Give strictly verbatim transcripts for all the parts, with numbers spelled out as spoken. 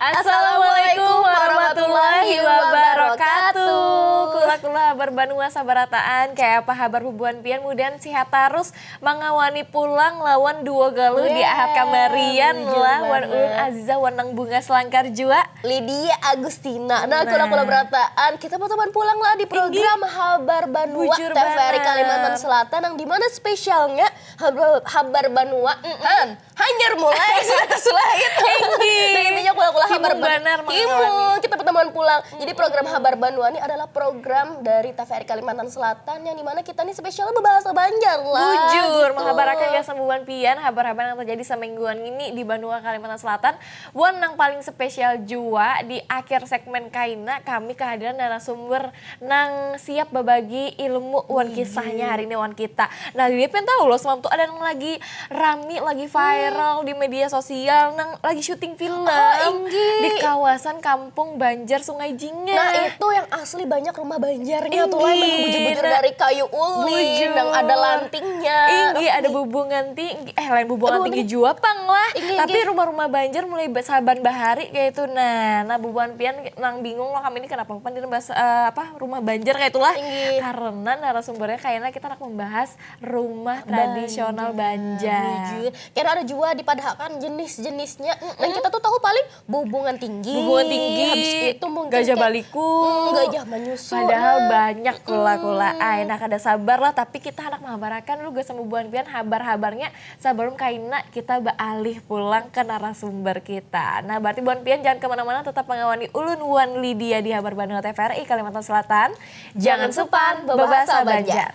Assalamualaikum warahmatullahi wabarakatuh. Kula-kula habar banua sabarataan, kaya apa habar bubuhan pian? Mudahan sihat tarus mangawani pulang lawan duo galuh di Ahad kamarian lah wan ulun Aziza wan nang bunga selangkar jua. Lydia Agustina. Nah, kula-kula berataan, kita berteman pulang lah di program Habar Banua T V R I Kalimantan Selatan, yang dimana spesialnya habar, habar banua han hanyar mulai sudah sulahit. Nah, intinya kula-kula habar banar, kita pertemuan pulang. Jadi program Habar Banua ini adalah program dari T V R I Kalimantan Selatan, yang dimana kita nih spesial berbahasa Banjar lah. Bujur, gitu. Menghabarkan gasan bubuhan pian habar-habar yang terjadi semingguan ini di banua Kalimantan Selatan. Wan, nang paling spesial jua, di akhir segmen kaina kami kehadiran narasumber nang siap berbagi ilmu wan kisahnya hari ini wan kita. Nah, Lydia pengen tahu loh, semalam tuh ada nang lagi rami, lagi viral di media sosial, nang lagi syuting film di kawasan Kampung Banjar Sungai Jingah. Nah, itu yang asli banyak rumah Banjarnya tuh lah, yang bujur-bujur dari kayu ulin, yang ada lantingnya. Inggih, ada bubungan tinggi, eh, lain bubungan tinggi jua pang lah. Tapi rumah-rumah Banjar mulai saban bahari kayak itu. Nah, nah, bubuhan pian nang bingung loh kami ini kenapa pan dina bahasa, eh, apa, rumah Banjar kayak itulah. Karena narasumbernya kayaknya kita nak membahas rumah tradisional Banjar. Bujur. Karena ada juga dipadahakan jenis-jenisnya. Dan kita tuh tahu paling bubungan tinggi. Bubungan tinggi, habis itu mungkin gajah balikung, gajah manyusu. Padahal banyak kula-kula. Ay, nah, kada sabar lah, tapi kita handak menghabarakan dulu gasan bubuhan pian habar-habarnya. Sebelum kaina kita beralih pulang ke narasumber kita. Nah, berarti buhan pian jangan kemana-mana, tetap mengawani ulun wan Lydia di Habar Banua T V R I Kalimantan Selatan. Jangan supan bebahasa Banjar.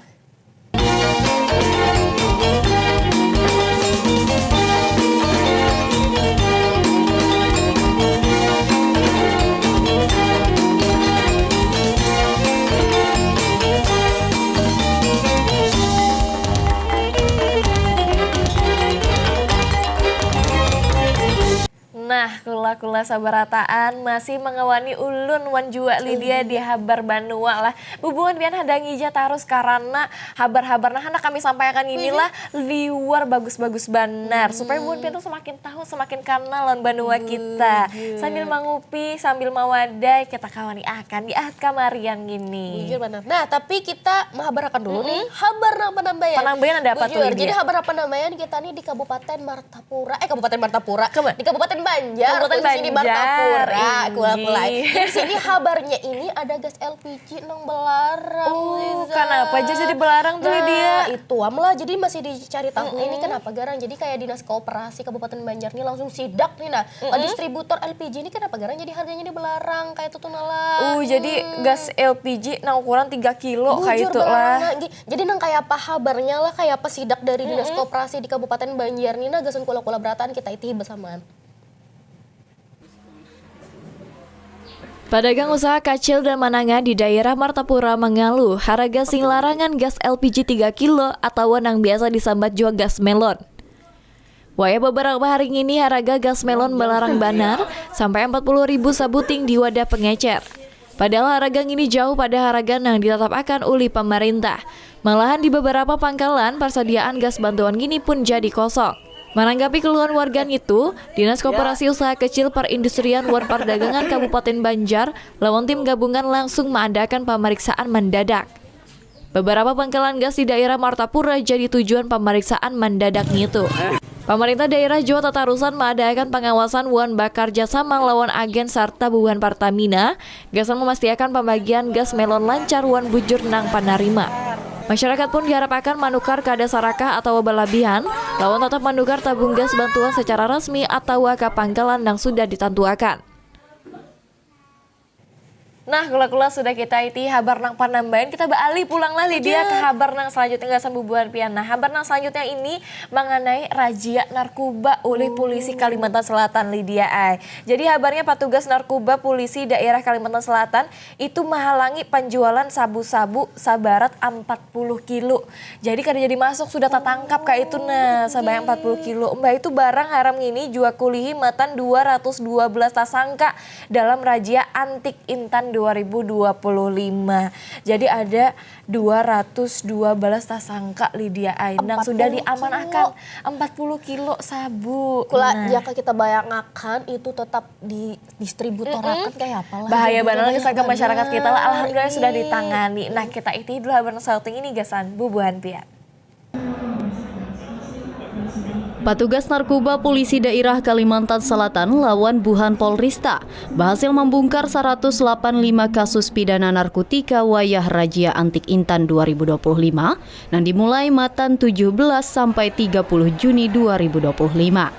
Nah, kula-kula sabarataan masih mengawani ulun wan jua Lydia di Habar Banua lah. Bubuhan pian hadangi ja tarus karana habar-habar nah handak kami sampaiakan inilah liwar bagus-bagus banar. Supaya bubuhan pian tuh semakin tahu, semakin kanal lawan banua kita. Sambil mangupi, sambil mawadai, kita kawani akan di Ahad kamarian gini. Bujur banar. Nah, tapi kita mahabarakan dulu nih habar nang panambayan. Panambayan ada apa tuh, Lydia? Jadi habar nang panambayan kita nih di Kabupaten Martapura, eh, Kabupaten Martapura, di Kabupaten Banjar, khususnya di Martapura, kula-kula. Jadi sini habarnya ini ada gas L P G nang belarang, Liza. Kenapa aja jadi belarang tuh, Lydia? Nah, itu am lah, jadi masih dicari tahu ini kenapa garang. Jadi kayak Dinas Koperasi Kabupaten Banjar nih langsung sidak nih, nah, ke distributor L P G ini kenapa garang jadi harganya ini belarang kayak itu tuh, nah lah. Uh, jadi gas L P G nang ukuran tiga kilo kayak itu lah. Bujur belarang, nah, gi-, jadi nang kayak apa habarnya lah, kayak apa sidak dari Dinas Koperasi di Kabupaten Banjar nih, nah, gasan kula-kula berataan kita itihi bersamaan. Padagang usaha kacil dan manangah di daerah Martapura mangaluh haraga sing larangan gas L P G tiga kilo atawa nang biasa disambat jua gas melon. Wayah beberapa hari ngini haraga gas melon balarang banar, sampai empat puluh ribu sabuting di wadah pengecer. Padahal haraga ngini jauh pada haraga nang ditetap akan ulih pamarintah. Malahan di beberapa pangkalan, persediaan gas bantuan ngini pun jadi kosong. Mananggapi keluhan warga nitu, Dinas Koperasi Usaha Kecil Perindustrian wan Perdagangan Kabupaten Banjar lawan tim gabungan langsung maadakan pamariksaan mandadak. Beberapa pangkalan gas di daerah Martapura jadi tujuan pamariksaan mandadak nitu. Pamarintah daerah jua tatarusan maadakan pangawasan wan bakarja sama lawan agen sarta bubuhan Pertamina gasan memastiakan pambagian gas melon lancar wan bujur nang panarima. Masyarakat pun diharapakan manukar kada sarakah atawa balabihan, lawan tatap manukar tabung gas bantuan secara rasmi atawa ka pangkalan nang sudah ditantuakan. Nah, kula-kula sudah kita iti habar nang panambayan, kita baalih pulang lah, Lydia, ke habar nang selanjutnya gasan bubuhan pian. Nah, habar nang selanjutnya ini manganai razia narkoba ulih pulisi Kalimantan Selatan, Lydia, ai. Jadi habarnya patugas narkoba pulisi daerah Kalimantan Selatan itu mahalangi panjualan sabu-sabu sabarat ampat puluh kilo. Jadi kada jadi masuk, sudah tatangkap ka itu nah, sabanyak empat puluh kilo. Mbah itu barang haram ngini jua kulihi matan dua ratus dua belas tasangka dalam razia antik intan dua ribu dua puluh lima. Jadi ada dua ratus dua belas tasangka, Lydia ai, nang sudah diamanahkan. Empat puluh kilo sabu. Kula, nah, jaka kita bayangakan itu tetap didistributarakan, kayak apa lah. Bahaya banar lagi, masyarakat kita lah. Alhamdulillah sudah ditangani. Nah, kita iti dulu habar nang satu ini gasan bubuhan pian. Patugas Narkoba Polisi Daerah Kalimantan Selatan lawan buhan Polrista bahasil mambungkar saratus lapan lima kasus pidana narkotika wayah Razia Antik Intan dua ribu dua puluh lima nang dimulai matan tujuh belas sampai tiga puluh Juni dua ribu dua puluh lima.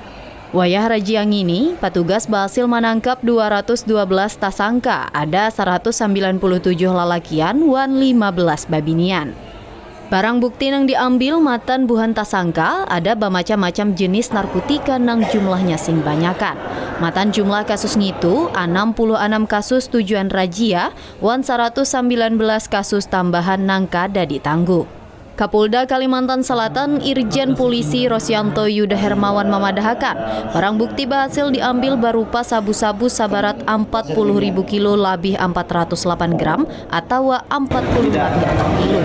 Wayah razia ngini, patugas bahasil manangkap dua ratus dua belas tasangka, ada saratus sambilan puluh tujuh lalakian wan lima belas babinian. Barang bukti nang diambil matan buhan tasangka ada bamacam-macam jenis narkotika nang jumlahnya sing banyakan. Matan jumlah kasus ngitu, anam puluh anam kasus tujuan razia wan saratus sambilan belas kasus tambahan nang kada ditangguh. Kapolda Kalimantan Selatan, Irjen Polisi Rosianto Yuda Hermawan mamadahakan, barang bukti bahasil diambil barupa sabu-sabu sabarat ampat puluh ribu kilo labih ampat ratus lapan gram, atawa ampat puluh labih anam kilo,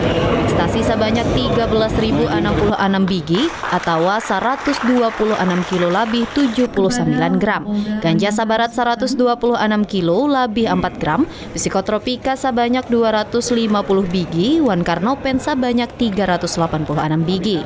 ekstasi sabanyak tiga belas ribu anam puluh anam bigi, atawa saratus dua puluh anam kilo labih tujuh puluh sambilan gram, ganja sabarat saratus dua puluh anam kilo labih ampat gram, psikotropika sabanyak dua ratus lima puluh bigi, wan karnopen sabanyak tiga ratus lapan puluh anam bigi.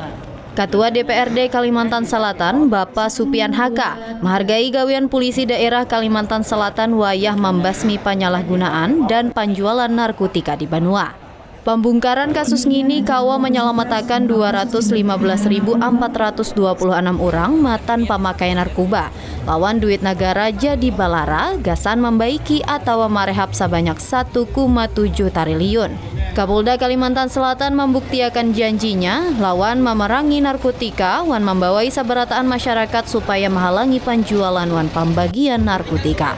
Katua D P R D Kalimantan Selatan, Bapa Supian H K, mahargai gawian Pulisi Daerah Kalimantan Selatan wayah mambasmi panyalahgunaan dan panjualan narkotika di banua. Pambungkaran kasus ngini kawa manyalamatakan dua ratus lima belas ribu ampat ratus dua puluh anam urang matan pamakai narkoba, lawan duit nagara jadi balara gasan mambaiki atawa marehab sabanyak satu koma tujuh tariliun. Kapolda Kalimantan Selatan mambuktiakan janjinya lawan mamarangi narkotika wan mambawai sabarataan masyarakat supaya mahalangi panjualan wan pambagian narkotika.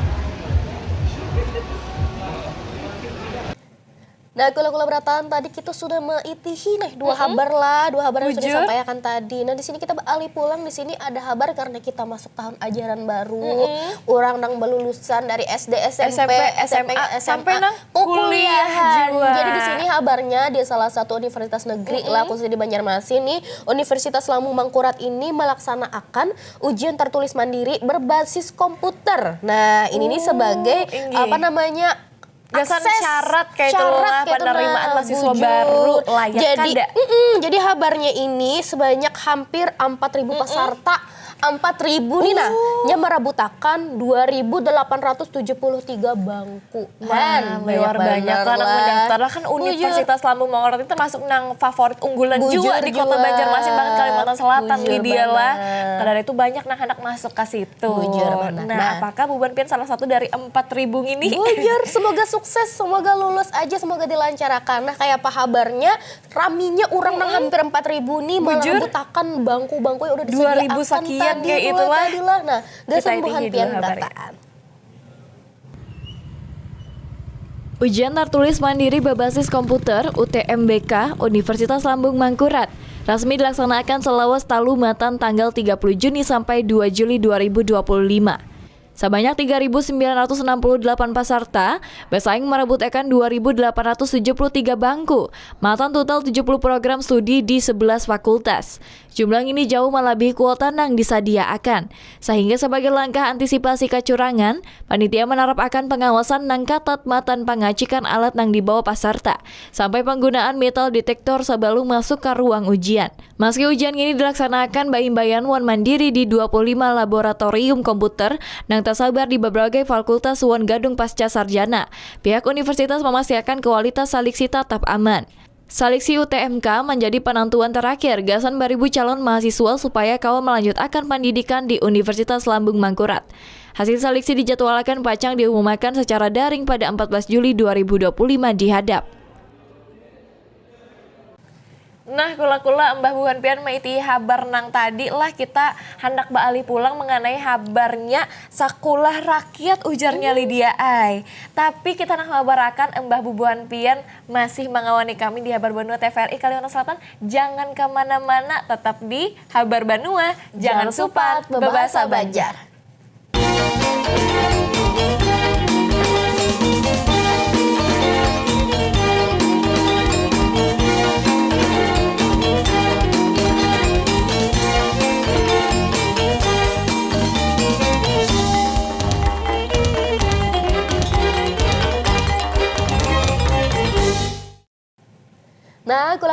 Nah, kula-kula berataan tadi kita sudah maitihi nih dua habar lah, dua habar yang sudah disampaikan tadi. Nah, di sini kita beralih pulang, di sini ada habar karena kita masuk tahun ajaran baru. Orang nang belulusan dari S D, S M P, S M A, S M A, sampai nang kuliahan. Jadi di sini habarnya di salah satu universitas negeri lah, khususnya di Banjarmasin nih, Universitas Lambung Mangkurat ini melaksanakan ujian tertulis mandiri berbasis komputer. Nah, ini nih sebagai apa namanya, gasan akses, syarat kayak itu lah, penerimaan mahasiswa baru, layak kada? Jadi habarnya ini sebanyak hampir empat ribu peserta, empat ribu nih nah, nya marabutakan dua ribu delapan ratus tujuh puluh tiga bangku. Wah, luar banyak lah nang mendaftar lah. Kan Universitas Lambung Mangkurat ini termasuk nang favorit unggulan jua di kota Banjarmasin, bahkan Kalimantan Selatan, Lydia lah. Kadada itu banyak nang handak masuk ka situ. Bujur banar. Nah, apakah bubuhan pian salah satu dari empat ribu ngini? Bujur, semoga sukses, semoga lulus aja, semoga dilancarakan. Nah, kaya apa habarnya, raminya urang nang hampir empat ribu nih, malah mabutakan bangku-bangku yang udah disediakan tadi lah. Nah, gasan bubuhan pian berataan. Ujian tertulis mandiri berbasis komputer, U T M B K, Universitas Lambung Mangkurat, rasmi dilaksanakan selawas talu matan tanggal tiga puluh Juni sampai dua Juli dua ribu dua puluh lima. Sabanyak tiga ribu sembilan ratus enam puluh delapan pasarta bersaing marabutakan dua ribu delapan ratus tujuh puluh tiga bangku, matan total tujuh puluh program studi di sebelas fakultas. Jumlah ini jauh melebihi kuota nang disadiaakan, sehingga sebagai langkah antisipasi kacurangan, panitia menerapakan pengawasan nang katat matan pangacikan alat nang dibawa pasarta, sampai penggunaan metal detector sebelum masuk ke ruang ujian. Maski ujian ini dilaksanakan baimbaian wan mandiri di dua puluh lima laboratorium komputer nang tersebar di beberapa fakultas wan gedung pasca sarjana, pihak universitas memastikan kualitas seleksi tetap aman. Seleksi U T M K menjadi penentuan terakhir gasan baribu calon mahasiswa supaya kawa melanjutakan pendidikan di Universitas Lambung Mangkurat. Hasil seleksi dijadwalkan pacang diumumkan secara daring pada empat belas Juli dua ribu dua puluh lima di hadap. Nah, kula-kula, imbah bubuhan pian maitihi habar nang tadi lah, kita handak baalih pulang mengenai habarnya Sakulah Rakyat, ujarnya Lydia ai. Tapi kita handak mengabarakan, imbah bubuhan pian masih mangawani kami di Habar Banua T V R I Kalimantan Selatan, jangan ke mana-mana, tetap di Habar Banua, jangan supat bebahasa Banjar.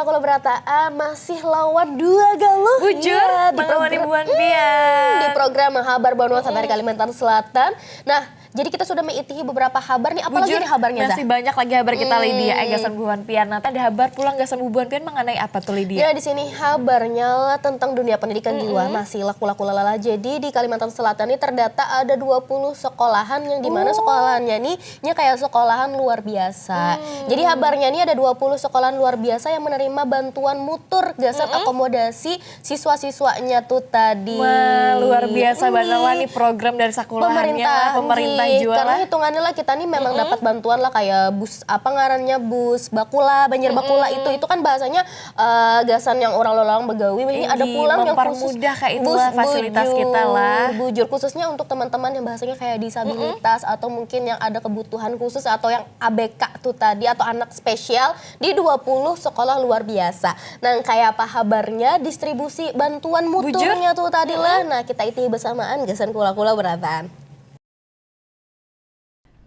Kalau berataan masih lawan dua galuh. Bujur, Iya, di mangawani program- buhan Hmm, pian. Di program Habar Bonus Sampai Kalimantan Selatan. Nah, jadi kita sudah mengitihi beberapa habar nih. Apalagi Bujur, nih habarnya, Zah? Masih banyak lagi habar kita Hmm. Lydia. Eh, gasan bubuhan pian. Nah, ada habar pulang gasan bubuhan pian mengenai apa tuh, Lydia? Ya, di sini habarnya lah tentang dunia pendidikan juga masih laku-laku lalala. Jadi di Kalimantan Selatan ini terdata ada dua puluh sekolahan yang dimana sekolahannya nih nya kayak sekolahan luar biasa. Jadi habarnya nih ada dua puluh sekolahan luar biasa yang menerima bantuan mutur gasan akomodasi siswa-siswanya tuh tadi. Wah, luar biasa Mm. banget lah nih program dari sekolahannya lah, pemerintah nggih. Juga Karena lah. Hitungannya lah kita nih memang dapat bantuan lah kayak bus, apa ngarannya, bus bakula, Banjar Bakula itu, itu kan bahasanya eh, gasan yang orang lolong begawi ini ada Nggih, pulang yang khusus mempermudah kayak bus itulah fasilitas bujur, kita lah. Bujur, khususnya untuk teman-teman yang bahasanya kayak disabilitas atau mungkin yang ada kebutuhan khusus atau yang A B K tuh tadi atau anak spesial di dua puluh sekolah luar biasa. Nah, kayak apa habarnya distribusi bantuan muturnya tuh tadi lah. Nah, kita itihi bersamaan gasan kula-kula berataan.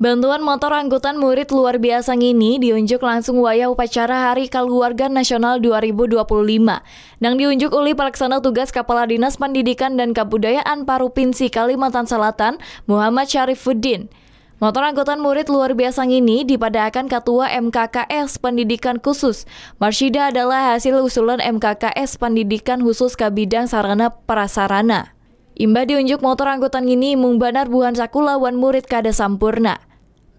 Bantuan motor angkutan murid luar biasa ngini diunjuk langsung wayah upacara Hari Kaluarga Nasional dua ribu dua puluh lima nang diunjuk ulih palaksana tugas Kapala Dinas Pandidikan dan Kabudayaan Parupinsi Kalimantan Selatan, Muhammad Syarifuddin. Motor angkutan murid luar biasa ngini dipadaakan Katua M K K S Pendidikan Khusus. Marsyida adalah hasil usulan M K K S Pendidikan Khusus ka bidang sarana prasarana. Imbah diunjuk motor angkutan ngini imung banar buhan sakula wan murid kada sampurna.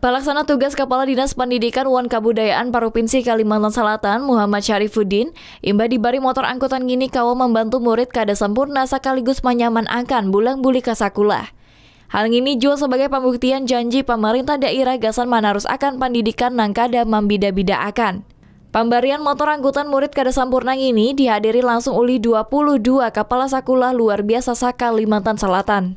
Palaksana tugas Kapala Dinas Pandidikan wan Kabudayaan Parupinsi Kalimantan Salatan, Muhammad Syarifuddin, imbah dibari motor angkutan ngini kawa mambantu murid kada sampurna sakaligus manyaman akan bulang buli ka sakulah. Hal ngini jua sabagai pambuktian janji pamarintah dairah gasan manarusakan pandidikan nang kada mambida-bidaakan. Pambarian motor angkutan murid kada sampurna ngini dihadiri langsung ulih dua puluh dua kapala sakulah luar biasa sa-Kalimantan Salatan.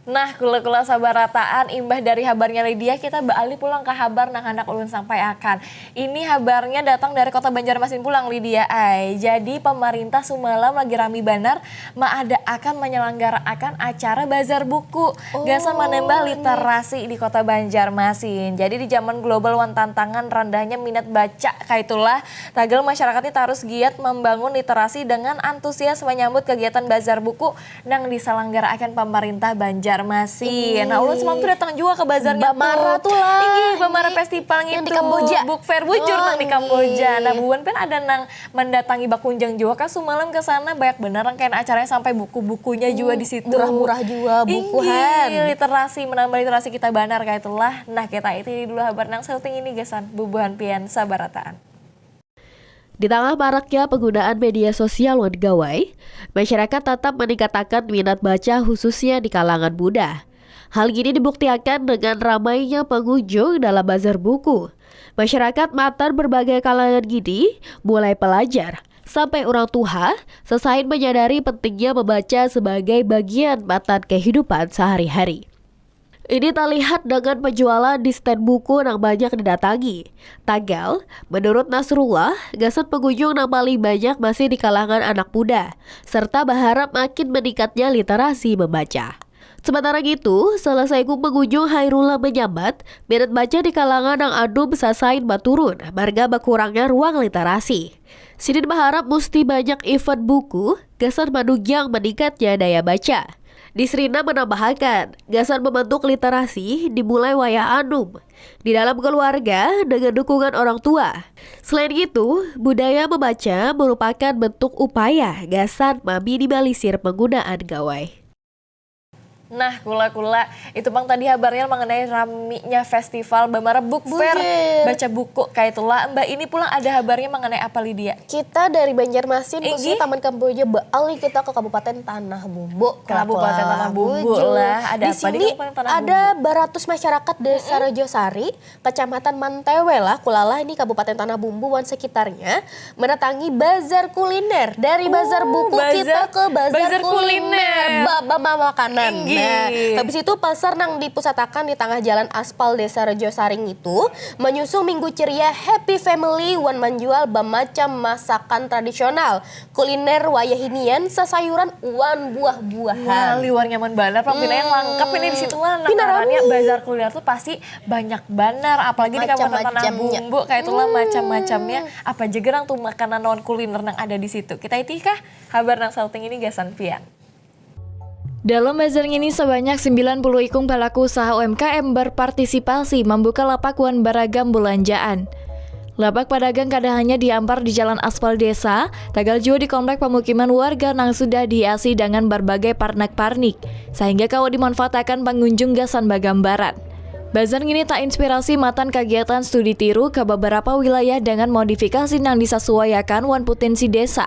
Nah, kula-kula sabarataan, imbah dari habarnya Lydia, kita baalih pulang ka habar nang handak ulun sampaiakan. Ini habarnya datang dari kota Banjarmasin pulang, Lydia ai. Jadi, pamarintah sumalam lagi rami banar maadaakan, manyalanggarakan acara bazar buku gasan manambah literasi di kota Banjarmasin. Jadi, di zaman global wan tantangan randahnya minat baca kaitulah, tagal masyarakat ni tarus giat mambangun literasi dengan antusias manyambut kagiatan bazar buku nang disalanggaraakan pamarintah Banjarmasin. Nah, ulun semalam tu datang jua ka bazarnya Bamara tu. Tu lah. Inggih, Bamara Inggih. Festival Yang di ngitu. Kamboja. Book Fair bujur Oh, nang di Kamboja. inggih. Nah, bubuhan pian ada nang mandatangi bakunjung jua kah sumalam ka sana? Banyak banar rangkaian acaranya sampai buku-bukunya jua di situ. Murah-murah jua buku, Inggih, han. Literasi, menambah literasi kita banar kaitulah. Nah, kita itihi dulu habar nang sauting ini gasan bubuhan pian sabarataan. Di tangah maraknya penggunaan media sosial wan gawai, masyarakat tatap maningkatakan minat baca khususnya di kalangan muda. Hal gini dibuktiakan dengan ramainya pengunjung dalam bazar buku. Masyarakat matan berbagai kalangan gini, mulai pelajar sampai urang tuha, sasain manyadari pentingnya membaca sebagai bagian matan kehidupan sehari-hari. Ini talihat dengan penjualan di stand buku nang banyak didatangi. Tagal, menurut Nasrullah, gasan pengunjung nang paling banyak masih di kalangan anak muda, serta baharap makin meningkatnya literasi membaca. Sementara ngitu, salah saikung pengunjung Hairullah manyambat, minat baca di kalangan nang anum sasain baturun marga bakurangnya ruang literasi. Sidin baharap musti banyak event buku gasan manunjang meningkatnya daya baca. Disrina manambahakan, gasan membentuk literasi dimulai wayah anum, di dalam keluarga dengan dukungan orang tua. Selain itu, budaya membaca merupakan bentuk upaya gasan meminimalisir penggunaan gawai. Nah, kula-kula, itu pang tadi habarnya mengenai raminya festival Bamara Book Fair, Bujur. Baca buku kaitulah. Mbak, ini pulang ada habarnya mengenai apa, Lydia? Kita dari Banjarmasin, Inggih. Khususnya Taman Kamboja, baalih kita ke Kabupaten Tanah Bumbu. Kabupaten Tanah Bumbu Bujur. lah. Ada Di apa di sini Kabupaten Tanah ada Bumbu? Baratus Masyarakat Desa Rejosari, Kecamatan Mantewe lah, kulalah ini Kabupaten Tanah Bumbu wan sekitarnya, mendatangi bazar kuliner. Dari bazar Oh, buku bazar- kita ke bazar, bazar kuliner, kuliner. Bab makanan. Inggih, Habis itu pasar nang dipusatakan di tangah jalan aspal Desa Rejo Saring itu manyusung Minggu Ceria Happy Family wan manjual bamacam masakan tradisional, kuliner wayah hinian, sasayuran wan buah-buahan. Wah, liwar nyaman banar pang pina yang langkap ini di situ lah. Nang ngarannya bazar kuliner tuh pasti banyak banar, apalagi di Kabupaten Tanah Bumbu kayak itulah macam-macamnya. Apa aja gerang tuh makanan wan kuliner nang ada di situ. Kita itih kah habar nang sauting ini gasan pian. Dalam bazar ngini sabanyak sembilan puluh ikung palaku usaha U M K M berpartisipasi mambuka lapak wan baragam bulanjaan. Lapak padagang kada hanya diampar di jalan aspal desa, tagal jua di komplek pamukiman warga nang sudah dihiasi dangan barbagai parnak-parnik, sahingga kawa dimanfaatakan pangunjung gasan bagambaran. Bazar ngini tainspirasi matan kagiatan studi tiru ka babarapa wilayah dangan modifikasi nang disasuaiakan wan putinsi desa.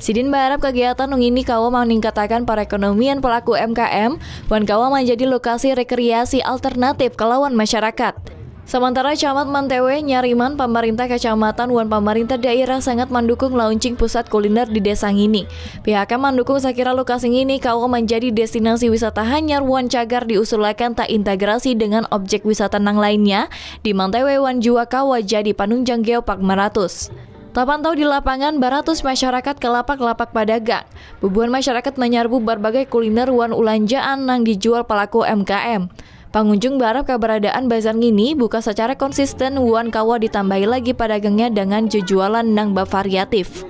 Sidin baharap kagiatan nungini kawa maningkatakan parekonomian pelaku U M K M wan kawa manjadi lokasi rekreasi alternatif kalawan masyarakat. Samantara Camat Mantewe nyariman pamarintah kacamatan wan pamarintah dairah sangat mandukung launching pusat kuliner di desa ngini. Pihaknya mandukung sakira lokasi ngini kawa manjadi destinasi wisata hanyar wan cagar diusulakan taintagrasi dengan objek wisata nang lainnya di Mantewe wan jua kawa jadi panunjang Geopark maratus. Tapantau di lapangan, baratus masyarakat ka lapak-lapak padagang. Bubuhan masyarakat manyarbu barbagai kuliner wan ulanjaan nang dijual palaku U M K M. Pangunjung baarap kabaradaan bazar ngini buka sacara konsisten wan kawa ditambahi lagi padagangnya dangan jujualan nang bavariatif.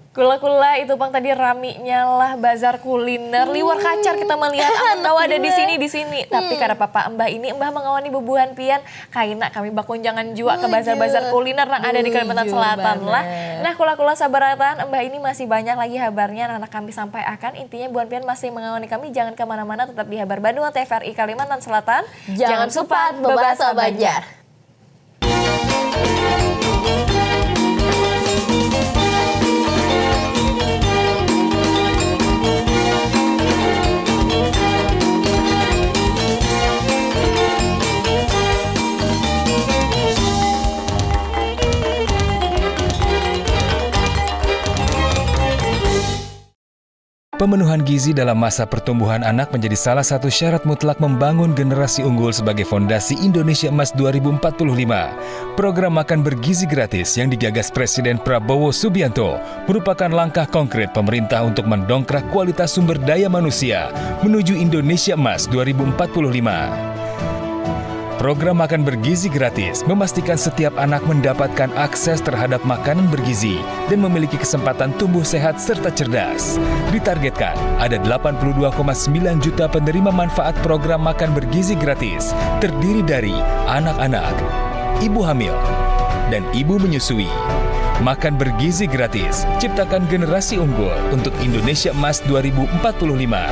Kula-kula itu pang tadi raminya lah bazar kuliner liwar kacar kita melihat amun kawa ada di sini di sini tapi kada papa embah ini embah mengawani bubuhan pian kaina kami bakunjangan jua ke bazar-bazar kuliner nang ada di Kalimantan Selatan lah. Nah kula-kula sabarataan embah ini masih banyak lagi habarnya nang handak kami sampai akan intinya buhan pian masih mengawani kami jangan kemana-mana tetap di habar Banua T V R I Kalimantan Selatan. Jangan supat bebahasa Banjar. Pemenuhan gizi dalam masa pertumbuhan anak menjadi salah satu syarat mutlak membangun generasi unggul sebagai fondasi Indonesia Emas dua ribu empat puluh lima. Program makan bergizi gratis yang digagas Presiden Prabowo Subianto merupakan langkah konkret pemerintah untuk mendongkrak kualitas sumber daya manusia menuju Indonesia Emas dua ribu empat puluh lima. Program makan bergizi gratis memastikan setiap anak mendapatkan akses terhadap makanan bergizi dan memiliki kesempatan tumbuh sehat serta cerdas. Ditargetkan ada delapan puluh dua koma sembilan juta penerima manfaat program makan bergizi gratis, terdiri dari anak-anak, ibu hamil, dan ibu menyusui. Makan bergizi gratis, ciptakan generasi unggul untuk Indonesia Emas dua ribu empat puluh lima.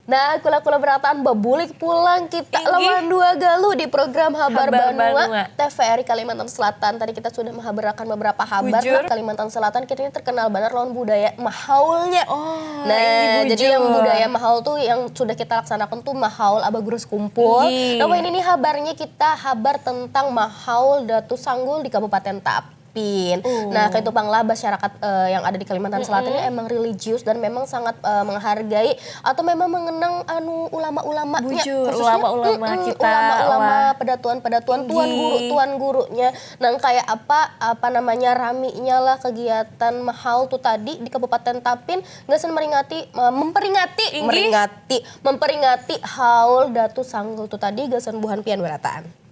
Nah, kula-kula berataan babulik pulang kita lawan dua galu di program Habar, Habar Banua, Banua. T V R I Kalimantan Selatan. Tadi kita sudah menghabarakan beberapa habar nah, Kalimantan Selatan kita ini terkenal banget lawan budaya mahaulnya. Oh, nah, jadi yang budaya mahaul tuh yang sudah kita laksanakan tuh mahaul abah gurus kumpul. Nah, ini nih habarnya kita habar tentang mahaul Datu Sanggul di Kabupaten Tap. Pin. Uh. Nah, kayak itu pang lah masyarakat uh, yang ada di Kalimantan Selatan mm -mm. ini emang religius dan memang sangat uh, menghargai atau memang mengenang anu ulama-ulamanya khususnya ulama-ulama mm -mm, kita ulama-ulama pedatuan-pedatuan tuan guru tuan gurunya nang kayak apa apa namanya raminya lah kegiatan mahal tuh tadi di Kabupaten Tapin gasan meringati uh, memperingati Inggi. meringati memperingati haul Datu Sanggul tuh tadi gasan buhan pian berataan.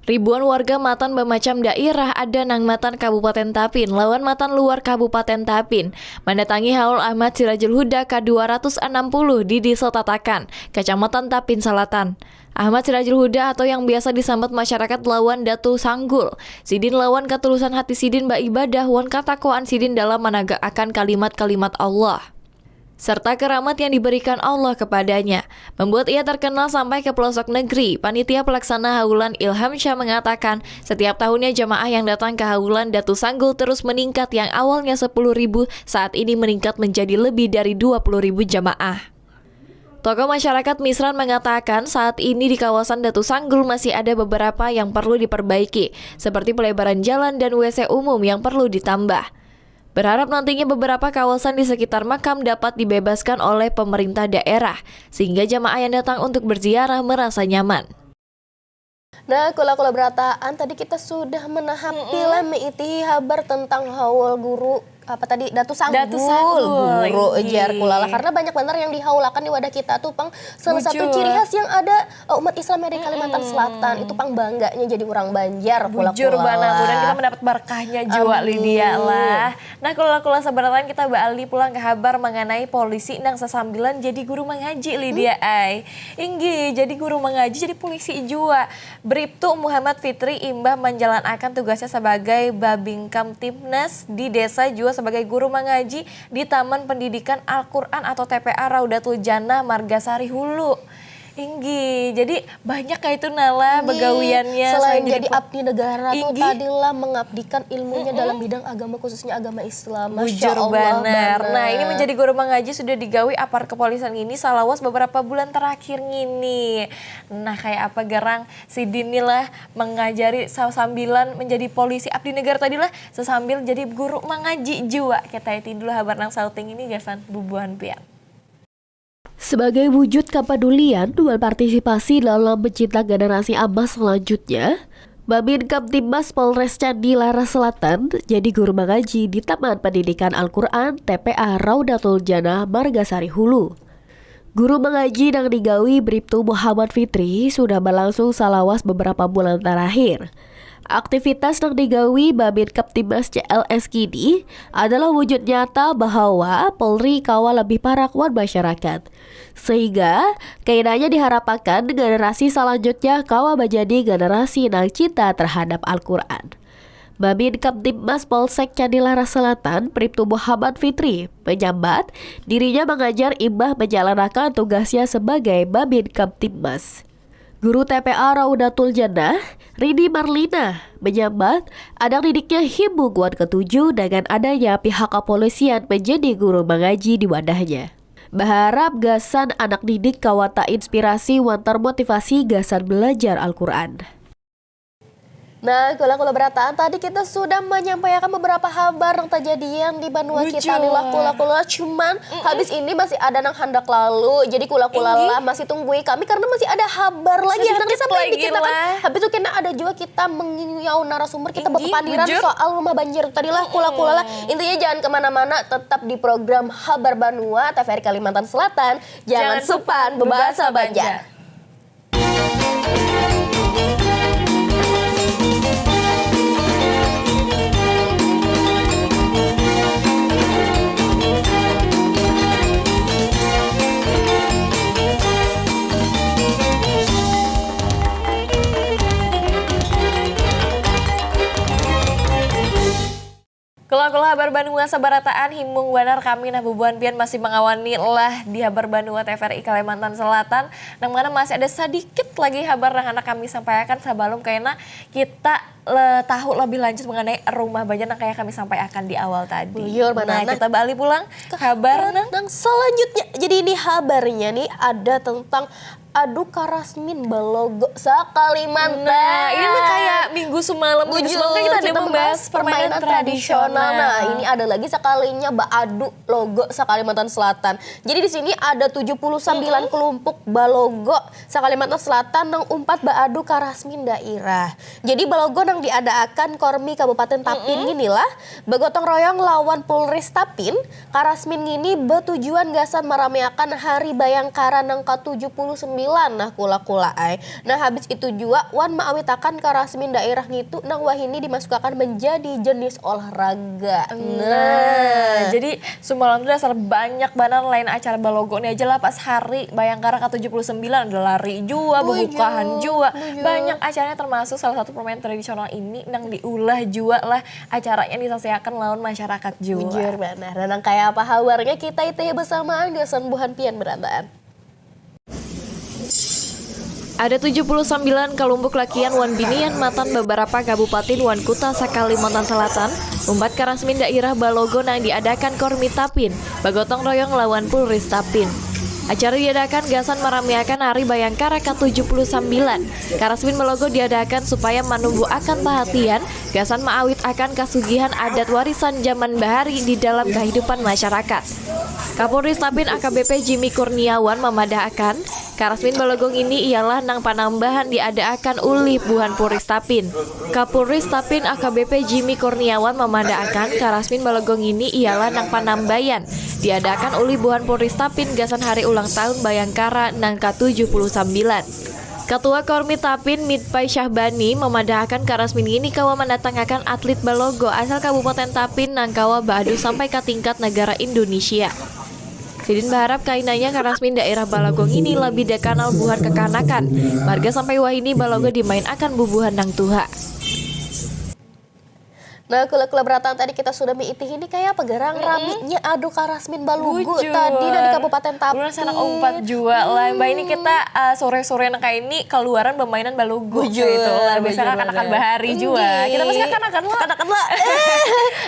Ribuan warga matan bamacam dairah ada nang matan Kabupaten Tapin lawan matan luar Kabupaten Tapin mandatangi Haul Ahmad Sirajul Huda ka dua ratus anam puluh di Desa Tatakan, Kacamatan Tapin Salatan. Ahmad Sirajul Huda atau yang biasa disambat masyarakat lawan Datu Sanggul, sidin lawan katulusan hati sidin baibadah wan katakwaan sidin dalam managakakan kalimat-kalimat Allah. serta keramat yang diberikan Allah kepadanya, membuat ia terkenal sampai ke pelosok negeri. Panitia pelaksana Haulan Ilham Syah mengatakan, setiap tahunnya jamaah yang datang ke Haulan Datu Sanggul terus meningkat, yang awalnya sepuluh ribu, saat ini meningkat menjadi lebih dari dua puluh ribu jamaah. Tokoh masyarakat Misran mengatakan, saat ini di kawasan Datu Sanggul masih ada beberapa yang perlu diperbaiki, seperti pelebaran jalan dan W C umum yang perlu ditambah. Berharap nantinya beberapa kawasan di sekitar makam dapat dibebaskan oleh pemerintah daerah, sehingga jamaah yang datang untuk berziarah merasa nyaman. Nah, kula-kula berataan, tadi kita sudah menahap pila meitihi habar tentang haul guru apa tadi, Datu Sanggul. Datu Sanggul, Guru inggih. Ujar kula lah, karena banyak banar yang dihaulakan di wadah kita tuh pang. Salah satu Bujur. Ciri khas yang ada, oh, umat Islam yang ada di Kalimantan Selatan itu pang bangganya jadi orang Banjar. Bujur Kula-kula banar, mudah lah. Kita mendapat berkahnya jua Amin. Lydia lah. Nah, kula-kula sabarataan, kita baalih pulang ke habar mengenai polisi nang sasambilan jadi guru mangaji, Lydia ai. Inggih, jadi guru mangaji jadi polisi jua. Briptu Muhammad Fitri imbah manjalanakan tugasnya sabagai Babinkamtibmas di desa jua sabagai guru mangaji di Taman Pendidikan Al-Quran atau T P A Raudatul Jannah Margasari Hulu. Inggih, jadi banyak kaitu Nala Inggih, begawiannya selain selain jadi jadi po- abdi negara tuh Inggih. Tadilah mengabdikan ilmunya dalam bidang agama, khususnya agama Islam. Masya Bujur Allah, banar. Nah, ini menjadi guru mangaji sudah digawi apar kepolisian ini salawas beberapa bulan terakhir ngini. Nah, kayak apa garang sidin ni lah mengajari sa- sambilan menjadi polisi abdi negara tadi lah, sesambil jadi guru mangaji jua. Kita iti dulu habar nang sauting ini gasan bubuhan pian. Sebagai wujud kapadulian berpartisipasi dalam mencetak generasi emas selanjutnya, Babin Kamtibmas Polres Candi Laras Selatan jadi guru mengaji di Taman Pendidikan Al-Quran T P A Raudatul Jannah Margasari Hulu. Guru mengaji nang digawi Briptu Muhammad Fitri sudah berlangsung salawas beberapa bulan terakhir. Aktivitas nang digawi Babin Kamtibmas C L S kini adalah wujud nyata bahwa Polri kawa lebih parak wan masyarakat. Sehingga, kainanya diharapakan generasi salanjutnya kawa menjadi generasi nang cinta terhadap Al-Quran. Babin Kamtibmas Polsek Candi Laras Selatan, Briptu Muhammad Fitri, menyambat dirinya mengajar imbah menjalankan tugasnya sebagai Babin Kamtibmas. Guru T P A Raudatul Jannah, Rini Marlina, menyambat anak didiknya himbung wan ketuju dengan adanya pihak kepolisian menjadi guru mengaji di wadahnya. Berharap gasan anak didik kawa inspirasi wan termotivasi gasan belajar Al-Quran. Nah, kula-kula berataan, tadi kita sudah menyampaikan beberapa habar yang terjadian di banua kita Bujur. Nih lah, kula-kula. Cuman habis ini masih ada nang handak lalu. Jadi kula-kula Inggih. Lah masih tunggui kami karena masih ada habar lagi yang Sedikit disampaikan di lagi kita kan. Lah. Habis itu kena ada juga kita mengiau narasumber, kita Inggih, berpandiran bujur. Soal rumah banjir tadi lah, kula-kula lah. Intinya jangan kemana-mana, tetap di program Habar Banua T V R I Kalimantan Selatan. Jangan, Jangan supan supan bebahasa bebahasa Banjar. Banjar. Kula-kula Habar Banua sabarataan, himung banar kami nah bubuhan pian masih mangawani lah di Habar Banua T V R I Kalimantan Selatan, nang mana masih ada sadikit lagi habar nang handak kami sampaiakan sabalum kaina kita le, tahu lebih lanjut mengenai rumah banjir nang kaya kami sampaiakan di awal tadi. Bujur, Nah, manana. Kita baalih pulang habar nang Nang selanjutnya, jadi ini habarnya nih ada tentang adu karasmin balogo sa-Kalimantan. Nah, ini mah kayak minggu semalam, minggu Bujur, semalam kan kita ada kita membahas membahas permainan permainan tradisional. tradisional. Nah, ini ada lagi sekalinya baadu logo sa-Kalimantan Selatan. Jadi di sini ada tujuh puluh sembilan kelompok balogo sa-Kalimantan Selatan nang umpat baadu karasmin dairah. Jadi balogo nang diadaakan Kormi Kabupaten Tapin gini lah, bagotong royong lawan Polres Tapin, karasmin ngini batujuan gasan marameakan Hari Bayangkara nang ka tujuh puluh sembilan. Nah, kula-kula ai. Nah, habis itu jua wan maawitakan karasmin dairah ngitu nang wahini dimasukakan menjadi jenis olahraga. Nah, jadi sumalam tu dasar banyak banar lain acara balogo ni aja lah pas hari Bayangkara ka tujuh puluh sembilan ada lari jua, bebukahan jua. Banyak acaranya termasuk salah satu permainan tradisional ini nang diulah jua lah acaranya disasiakan lawan masyarakat jua. Bujur banar. Nah, nang kaya apa habarnya kita itihi bersamaan gasan buhan pian berataan. Ada tujuh puluh sambilan kalumpuk lakian wan binian matan babarapa kabupatin wan kuta sa-Kalimantan Salatan umpat ka rasmin dairah balogo nang diadakan Kormi Tapin bagotong royong lawan Pulris Tapin. Acara diadakan gasan maramiakan Hari Bayangkara ka tujuh puluh sambilan. Karasmin balogo diadakan supaya manumbuakan pahatian gasan maawit akan kasugihan adat warisan jaman bahari di dalam kahidupan masyarakat. Kapolri Stapin A K B P Jimmy Kurniawan mamadahakan, karasmin balogong ini ialah nang panambahan diadaakan ulih buhan Polri Stapin. Kapolri Stapin A K B P Jimmy Kurniawan mamadahakan, karasmin balogong ini ialah nang panambayan diadaakan ulih buhan Polri Stapin gasan hari ulang tahun Bayangkara nang ka tujuh puluh sambilan. Katua Kormi Tapin Mitpai Syahbani mamadahakan karasmin ngini kawa mandatangakan atlit balogo asal Kabupaten Tapin nang kawa baadu sampai ka tingkat nagara Indunisia. Sidin baharap kainanya karasmin dairah balogo ngini labih dakanal buhan kakanakan, marga sampai wahini balogo dimain akan bubuhan nang tuha. Nah, kula-kula berataan tadi kita sudah miitihi ini kaya apa garang raminya adu karasmin balugu tadi nah di Kabupaten Tapin. Ulun sanak umpat jua lah. Mbak ini kita uh, sore-sore nang kayak ini keluaran bermainan balugu bujur, kayak itu lah. Biasanya kakanakan bahari jua. Kita masih kakanakan lah. Kakanakan lah.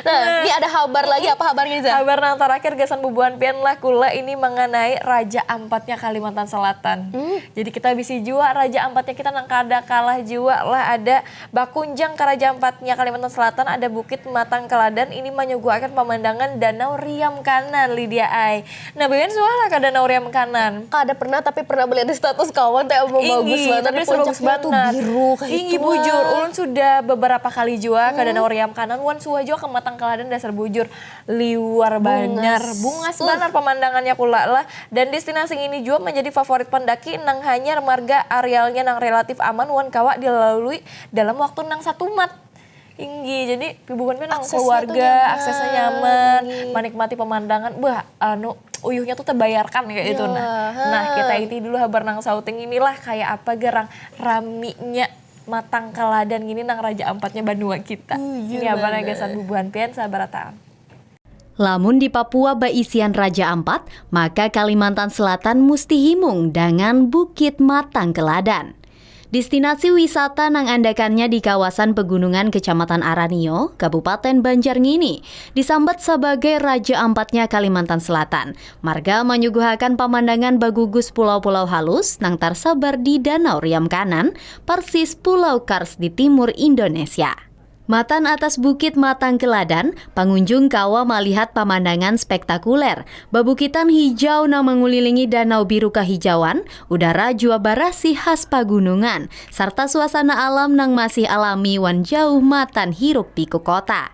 Nah, ini ada habar lagi apa habarnya Za? Habar nang terakhir gasan bubuhan pian lah kula ini mengenai Raja Ampatnya Kalimantan Selatan. Hmm. Jadi kita bisi jua Raja Ampatnya kita nang kada kalah jua lah ada Bakunjang ka Raja Ampatnya Kalimantan Selatan ada Bukit Matang Keladan ini manyuguhakan pamandangan Danau Riam Kanan Lydia ai. Nah, buhan suah lah ka Danau Riam Kanan? Kada pernah tapi pernah melihat di status kawan teh mau bagus banget tapi puncaknya tuh biru kayak Inggi bujur, ulun sudah beberapa kali jua ka Danau Riam Kanan wan suah jua ka Matang Keladan dasar bujur. Liwar banar, bungas banar pamandangannya kula lah. Dan destinasi ngini jua manjadi favorit pandaki nang hanyar marga arealnya nang relatif aman wan kawa dilalui dalam waktu nang satumat. Inggi, jadi bubuhan nang keluarga, aksesnya nyaman, manikmati pemandangan, bah anu uyuhnya tuh terbayarkan kayak itu nah. Nah, kita iti dulu habar nang sauting inilah kayak apa gerang raminya matang keladan gini nang raja ampatnya banua kita. Ini apa nagasan bubuhan pian sabarataan. Lamun di Papua baisian Raja Ampat, maka Kalimantan Selatan musti himung dangan Bukit Matang Keladan. Destinasi wisata nang andakannya di kawasan pegunungan Kecamatan Aranio, Kabupaten Banjarngini, disambat sabagai Raja Ampatnya Kalimantan Selatan, marga manyuguhakan pamandangan bagugus pulau-pulau halus nang tarsabar di Danau Riam Kanan, parsis Pulau Kars di timur Indonesia. Matan atas Bukit Matang Keladan, pangunjung kawa malihat pamandangan spektakuler, babukitan hijau nang mangulilingi danau biru kahijauan, udara jua barasih khas pagunungan, sarta suasana alam nang masih alami wan jauh matan hiruk pikuk kota.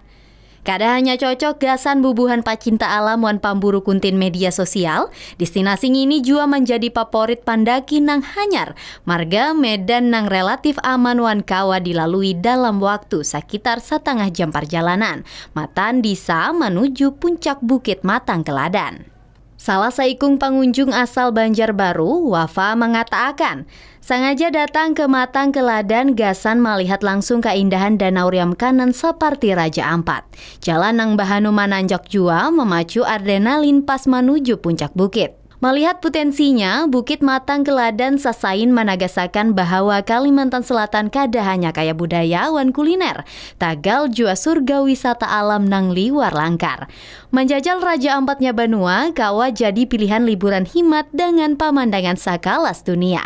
Kada hanya cocok gasan bubuhan pacinta alam wan pamburu kuntin media sosial, destinasi ngini jua manjadi paporit pandaki nang hanyar, marga medan nang relatif aman wan kawa dilalui dalam waktu sakitar satangah jam parjalanan, matan disa manuju puncak Bukit Matang Keladan. Salah saikung pangunjung asal Banjarbaru, Wafa mangataakan, sangaja datang ke Matang Keladan gasan malihat langsung kaindahan Danau Riam Kanan saparti Raja Ampat. Jalan nang bahanu mananjak jua mamacu adrenalin pas manuju puncak bukit. Malihat putensinya, Bukit Matang Keladan sasain managasakan bahawa Kalimantan Selatan kada hanya kaya budaya wan kuliner, tagal jua surga wisata alam nang liwar langkar. Manjajal Raja Ampatnya Banua kawa jadi pilihan liburan himat dangan pamandangan sakalas dunia.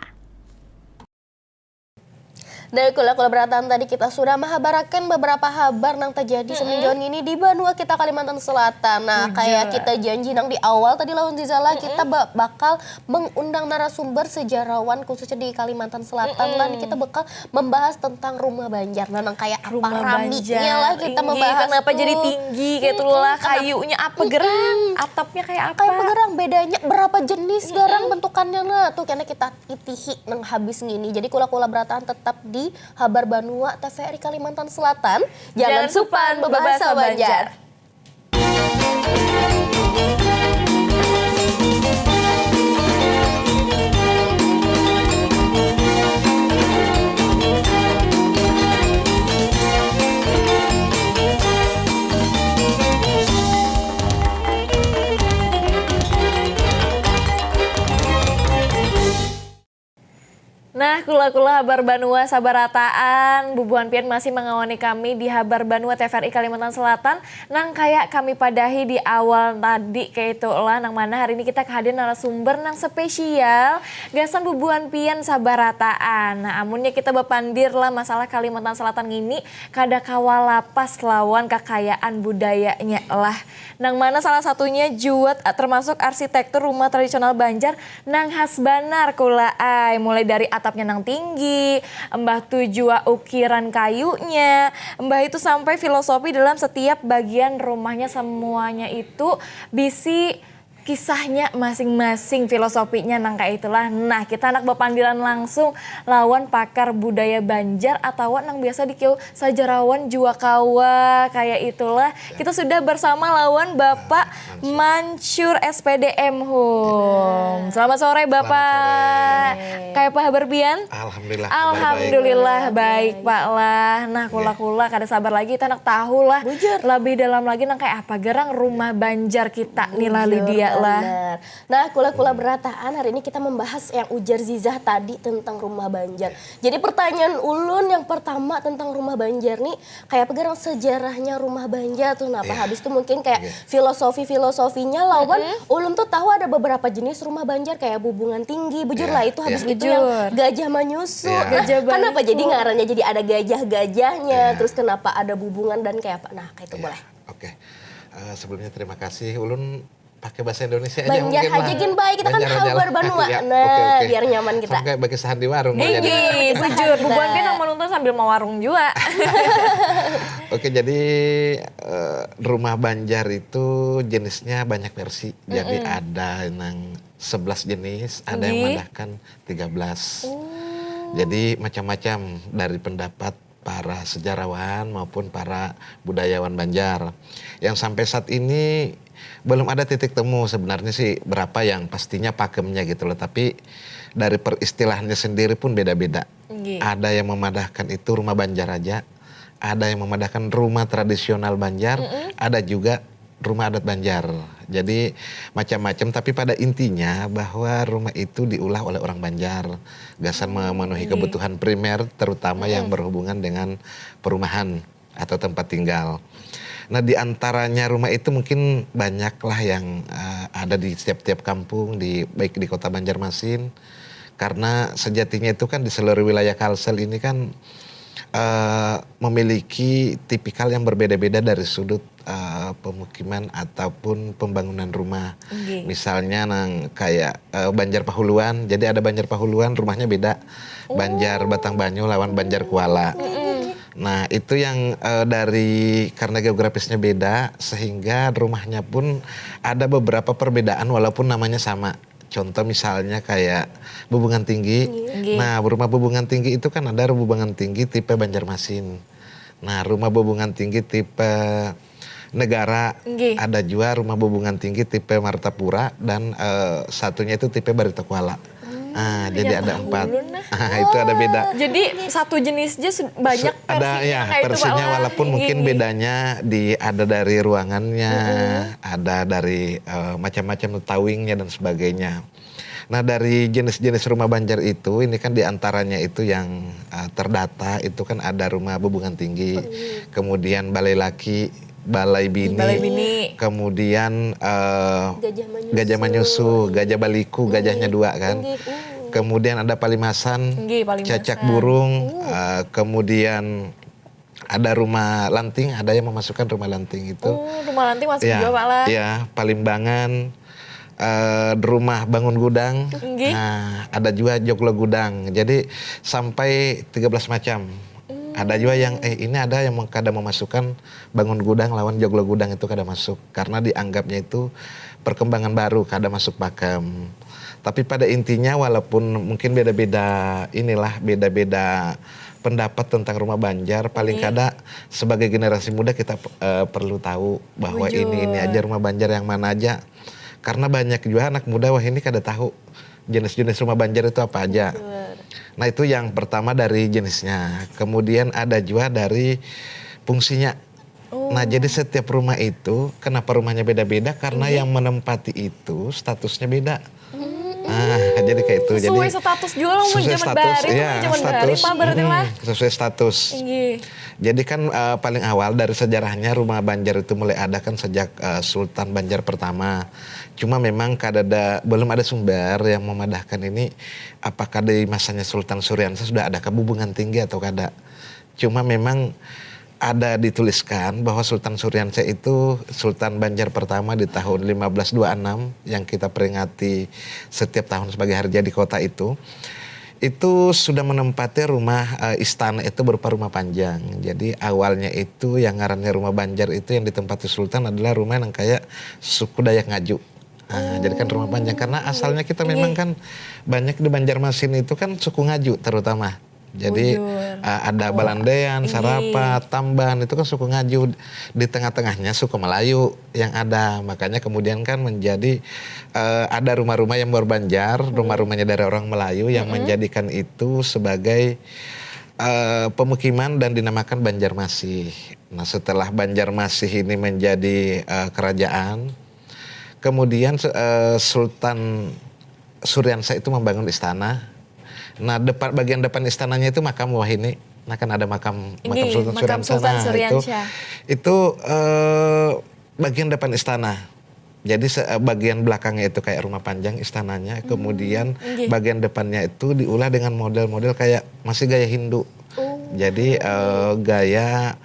Nah, kula-kula berataan tadi kita sudah mahabarakan beberapa habar nang terjadi semenjauh ini di banua kita Kalimantan Selatan. Nah, kayak kita janji nang di awal tadi lawan Zizala, kita ba- bakal mengundang narasumber sejarawan khususnya di Kalimantan Selatan lah. Nih kita bakal membahas tentang rumah Banjar. Nah, nang kayak apa raminya lah kita membahas. Kenapa jadi tinggi kayak itulah, kayunya apa gerang, atapnya kayak apa? Kayak apa gerang, bedanya berapa jenis gerang bentukannya, nah tuh kena kita itihi nang habis ngini. Jadi kula-kula berataan tetap di Habar Banua T V R I Kalimantan Selatan. Jangan supan bebahasa Banjar. Nah, kula-kula Habar Banua sabarataan, bubuhan pian masih mangawani kami di Habar Banua T V R I Kalimantan Selatan, nang kaya kami padahi di awal tadi, kaya itulah, nang mana hari ini kita kahadir narasumber nang spesial gasan bubuhan pian sabarataan. Nah, amunnya kita bapandir lah masalah Kalimantan Selatan ngini, kada kawa lapas lawan kakayaan budayanya lah. Nang mana salah satunya jua termasuk arsitektur rumah tradisional Banjar nang khas banar kula ai, mulai dari atapnya nang tinggi, mbah tu jua ukiran kayunya, mbah itu sampai filosofi dalam setiap bagian rumahnya, semuanya itu bisi kisahnya masing-masing, filosofinya nang kaya itulah. Nah, kita handak bapandiran langsung lawan pakar budaya Banjar atawa nang biasa dikiau sajarawan jua kawa, kaya itulah. Kita sudah bersama lawan Bapak Mansur, S P D M Hum. Selamat sore, Bapak. Kaya apa habar pian? Alhamdulillah, kabar baik. Alhamdulillah, baik, Pak lah. Nah, kula-kula kada sabar lagi, kita handak tahu lah. Bujur. Lebih dalam lagi nang kaya apa gerang rumah Banjar kita nih lah, Lydia lah. Nah, kula-kula berataan, hari ini kita membahas yang ujar Zizah tadi tentang rumah Banjar. Jadi pertanyaan ulun yang pertama tentang rumah Banjar nih, kayak apa gerang sejarahnya rumah Banjar tuh? Nah, apa habis itu mungkin kayak filosofi-filosofinya lawan ulun tuh tahu ada beberapa jenis rumah Banjar kayak bubungan tinggi, bujur lah itu, habis itu yang gajah manyusu. Nah, kenapa jadi ngarannya jadi ada gajah-gajahnya, terus kenapa ada bubungan dan kayak apa? Nah, kayak itu boleh. Oke. Eh, sebelumnya terima kasih. Ulun pakai bahasa Indonesia aja. Banjar mungkin aja lah. Gin baik, kita kan Banjar aja lah. Habar Banua. Ya, nah, oke, oke. Biar nyaman kita. Sampai bagi sahan di warung. Iya, bujur. Bubuhan pian nang menonton sambil mawarung jua. Oke, jadi, eh, rumah Banjar itu jenisnya banyak versi. Jadi ada nang sebelas jenis, ada yang madahkan tiga belas. Oh. Jadi macam-macam dari pendapat para sejarawan maupun para budayawan Banjar. Yang sampai saat ini belum ada titik temu sebenarnya sih berapa yang pastinya pakemnya gitu loh. Tapi dari peristilahannya sendiri pun beda-beda. Ada yang memadahkan itu rumah Banjar aja, ada yang memadahkan rumah tradisional Banjar, ada juga rumah adat Banjar. Jadi macam-macam, tapi pada intinya bahwa rumah itu diulah oleh orang Banjar gasan memenuhi kebutuhan primer, terutama yang berhubungan dengan perumahan atau tempat tinggal. Nah, di antaranya rumah itu mungkin banyaklah yang, eh, ada di setiap-tiap kampung, di, baik di Kota Banjarmasin, karena sejatinya itu kan di seluruh wilayah Kalsel ini kan, eh, memiliki tipikal yang berbeda-beda dari sudut, eh, pemukiman ataupun pembangunan rumah. Misalnya nang kayak, eh, Banjar Pahuluan, jadi ada Banjar Pahuluan, rumahnya beda. Banjar Batang Banyu lawan Banjar Kuala. Nah, itu yang, eh, dari, karena geografisnya beda, sehingga rumahnya pun ada beberapa perbedaan walaupun namanya sama. Contoh misalnya kayak Bubungan Tinggi. Nah, rumah Bubungan Tinggi itu kan ada Bubungan Tinggi tipe Banjarmasin. Nah, rumah Bubungan Tinggi tipe Negara, ada jua rumah Bubungan Tinggi tipe Martapura, dan, eh, satunya itu tipe Barito Kuala. Ah, jadi ada empat. Itu ada beda. Jadi satu jenis aja banyak versinya, ya, kayak itu, versinya, walaupun mungkin bedanya di, ada dari ruangannya, ada dari, eh, macam-macam towingnya dan sebagainya. Nah, dari jenis-jenis rumah Banjar itu, ini kan di antaranya itu yang, eh, terdata itu kan ada rumah Bubungan Tinggi, kemudian Balai Laki, Balai Bini, kemudian, eh, Gajah Manyusu, Gajah Baliku, gajahnya dua kan. Kemudian ada palimasan, Nggih, palimasan. Cacak Burung, eh, kemudian ada rumah lanting, ada yang memasukkan rumah lanting itu. Oh, rumah lanting masuk Ya, juga, Pak lah. Ya, Palimbangan, eh, rumah bangun gudang. Nggih. Nah, ada juga joglo gudang. Jadi sampai tiga belas macam. Ada juga yang eh ini ada yang kada memasukkan bangun gudang lawan joglo gudang itu kada masuk karena dianggapnya itu perkembangan baru kada masuk pakem. Tapi pada intinya walaupun mungkin beda-beda inilah beda-beda pendapat tentang rumah Banjar paling kada sebagai generasi muda kita eh, perlu tahu bahwa Bujur. ini ini aja rumah Banjar yang mana aja karena banyak juga anak muda wah ini kada tahu jenis-jenis rumah Banjar itu apa aja. Nah itu yang pertama dari jenisnya. Kemudian ada juga dari fungsinya. Nah jadi setiap rumah itu kenapa rumahnya beda-beda karena yang menempati itu statusnya beda. Ah jadi kayak itu. Sesuai jadi status juga lah mun sesuai zaman status, bahari itu ya, kan zaman status. bahari Pak berarti lah. Mm-mm, sesuai status. Inggih. Jadi kan uh, paling awal dari sejarahnya rumah Banjar itu mulai ada kan sejak uh, Sultan Banjar pertama. Cuma memang kada ada belum ada sumber yang memadahkan ini apakah di masanya Sultan Suriansa sudah ada kebubungan tinggi atau kada. Cuma memang ada dituliskan bahwa Sultan Suriansa itu Sultan Banjar pertama di tahun lima belas dua enam yang kita peringati setiap tahun sebagai hari jadi kota itu itu sudah menempati rumah uh, istana itu berupa rumah panjang. Jadi awalnya itu yang ngarannya rumah Banjar itu yang ditempati Sultan adalah rumah yang kayak suku Dayak Ngaju. Nah, jadi kan rumah panjang karena asalnya kita memang kan banyak di Banjarmasin itu kan suku Ngaju terutama. Jadi uh, ada Balandean, Sarapat, Tamban itu kan suku Ngaju. Di tengah-tengahnya suku Melayu yang ada. Makanya kemudian kan menjadi uh, ada rumah-rumah yang berbanjar, rumah-rumahnya dari orang Melayu yang menjadikan itu sebagai uh, pemukiman dan dinamakan Banjarmasih. Nah, setelah Banjarmasih ini menjadi uh, kerajaan, kemudian uh, Sultan Suriansa itu membangun istana. Nah, depan bagian depan istananya itu makam wahini. Nah, kan ada makam makam Inggih, Sultan makam Suriansa. Sultan Nah, Suriansyah. itu itu eh, bagian depan istana. Jadi se- eh, bagian belakangnya itu kayak rumah panjang istananya, kemudian Inggih. bagian depannya itu diulah dengan model-model kayak masih gaya Hindu. Jadi eh, gaya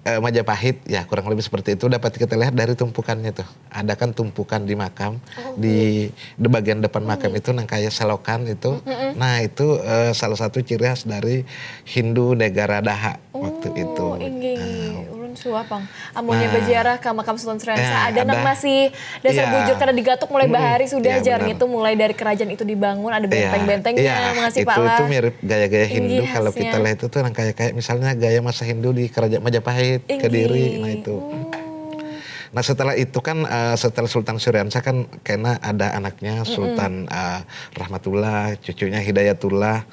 eh, Majapahit ya kurang lebih seperti itu dapat kita lihat dari tumpukannya tuh. Ada kan tumpukan di makam di di bagian depan makam itu nang kayak selokan itu. Nah, itu eh, salah satu ciri khas dari Hindu negara Daha waktu itu. Oh, inggih. Nah, Ulun suah pang. Amunnya Nah. berziarah ke makam Sultan Suriansa Ya, ada nang ada. masih dasar Iya. bujur kada digatuk mulai Hmm, bahari sudah iya, jar benar. Gitu mulai dari kerajaan itu dibangun ada Iya, benteng-bentengnya iya, mengasih itu pala. Itu mirip gaya-gaya Hindu Inggih, kalau kita khasnya. Lihat itu nang kayak kayak misalnya gaya masa Hindu di kerajaan Majapahit, Inggih. Kediri, nah itu. Oh. Nah, setelah itu kan eh, setelah Sultan Suriansa kan kena ada anaknya Sultan eh, Rahmatullah, cucunya Hidayatullah,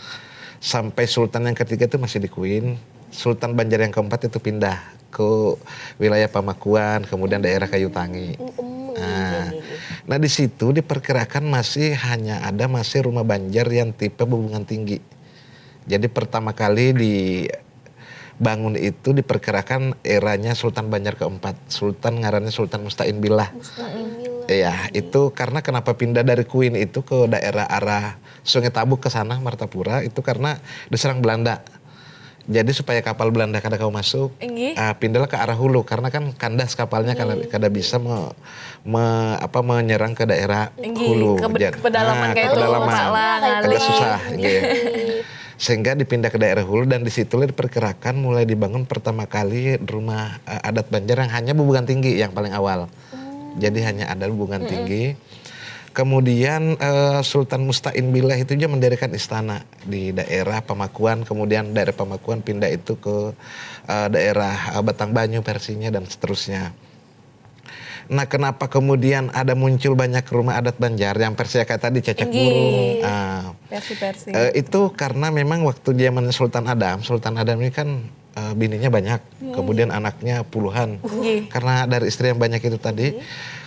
sampai Sultan yang ketiga itu masih di Kuin. Sultan Banjar yang keempat itu pindah ke wilayah Pamakuan, kemudian daerah Kayu Tangi. Mm, Nah, inggih, inggih. Nah, di situ diperkirakan masih hanya ada masih rumah Banjar yang tipe bubungan tinggi. Jadi pertama kali dibangun itu diperkirakan eranya Sultan Banjar keempat. Sultan ngarannya Sultan Mustain Billah. Mustain Billah. Iya, itu karena kenapa pindah dari Kuin itu ke daerah arah Sungai Tabuk ke sana Martapura itu karena diserang Belanda. Jadi supaya kapal Belanda kada kawa masuk, Inggih. ah, pindahlah ke arah hulu karena kan kandas kapalnya kada, kada bisa me, me- apa menyerang ke daerah Inggih, hulu. ke bed- Jadi, ke pedalaman ah, kayak ke itu, pedalaman. Pak, lah, Agak ngalih. Susah, gitu. Sehingga dipindah ke daerah hulu dan disitulah diperkirakan mulai dibangun pertama kali rumah eh, adat Banjar yang hanya bubungan tinggi yang paling awal. Jadi hanya ada bubungan tinggi. Kemudian eh, Sultan Mustain Billah itu juga mendirikan istana di daerah Pamakuan, kemudian daerah Pamakuan pindah itu ke eh, daerah eh, Batang Banyu versinya dan seterusnya. Nah, kenapa kemudian ada muncul banyak rumah adat Banjar yang versi kayak tadi cacak Inggih. Burung? Ah, Versi-versi. eh, itu karena memang waktu zaman Sultan Adam, Sultan Adam ini kan eh, bininya banyak, kemudian anaknya puluhan. Inggih. Karena dari istri yang banyak itu tadi,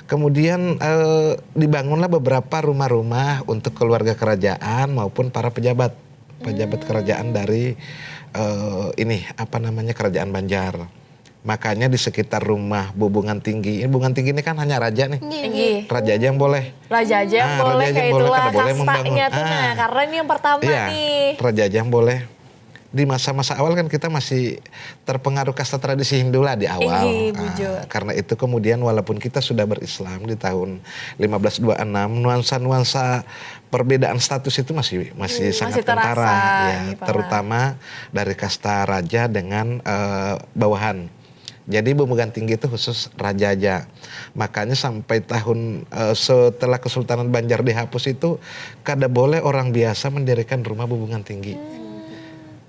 kemudian eh, dibangunlah beberapa rumah-rumah untuk keluarga kerajaan maupun para pejabat, pejabat kerajaan dari eh, ini apa namanya kerajaan Banjar. Makanya di sekitar rumah Bubungan Tinggi, ini Bubungan Tinggi ini kan hanya raja nih. Inggih. Raja aja yang boleh. Raja aja yang Ah, boleh raja aja kayak yang boleh, itulah kada boleh kastanya membangun. tuh nah. Ah. Karena ini yang pertama Iya, nih. Raja aja yang boleh. Di masa-masa awal kan kita masih terpengaruh kasta tradisi Hindu lah di awal. Inggih, Ah, bujur. Karena itu kemudian walaupun kita sudah berislam di tahun lima belas dua enam, nuansa-nuansa perbedaan status itu masih masih Hmm, sangat masih terasa, kentara, ya, ini, Pak. Terutama dari kasta raja dengan eh, bawahan. Jadi Bubungan Tinggi itu khusus raja aja. Makanya sampai tahun eh, setelah Kesultanan Banjar dihapus itu kada boleh orang biasa mendirikan rumah Bubungan Tinggi.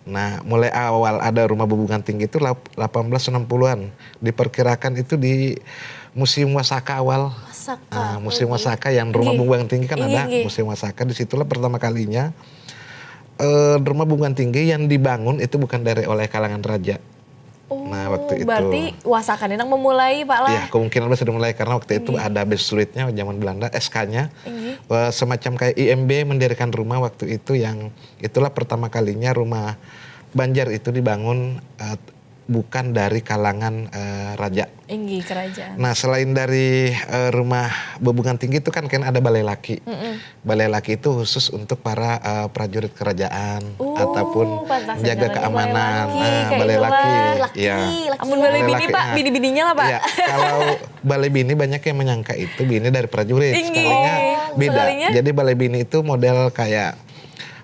Nah, mulai awal ada rumah Bubungan Tinggi itu lap- delapan belas enam puluhan. Diperkirakan itu di musim Wasaka awal. Wasaka. Ah, musim Wasaka yang rumah Bubungan Tinggi kan Inggih, ada inggih. Musim Wasaka, di situlah pertama kalinya eh, rumah Bubungan Tinggi yang dibangun itu bukan dari oleh kalangan raja. Oh, Nah, waktu itu. Berarti Wasaka ini nang memulai, Pak lah. Ya, kemungkinan sudah mulai karena waktu itu ada Beschluitnya zaman Belanda, S K-nya. Inggih. Eh, semacam kayak I M B mendirikan rumah waktu itu yang itulah pertama kalinya rumah Banjar itu dibangun eh, bukan dari kalangan eh, raja. Inggih, kerajaan. Nah, selain dari eh, rumah Bubungan Tinggi itu kan kan ada balai laki. Balai laki itu khusus untuk para eh, prajurit kerajaan Oh, ataupun pantas menjaga ngarannya keamanan. balai laki, Ah, kayak balai itulah. laki. Laki, Ya. laki. Amun balai Balai bini, laki, Pak, ah. bini-bininya lah, Pak. Ya, kalau balai bini banyak yang menyangka itu bini dari prajurit. Inggih. Sekalinya beda. Sekalinya? Jadi balai bini itu model kayak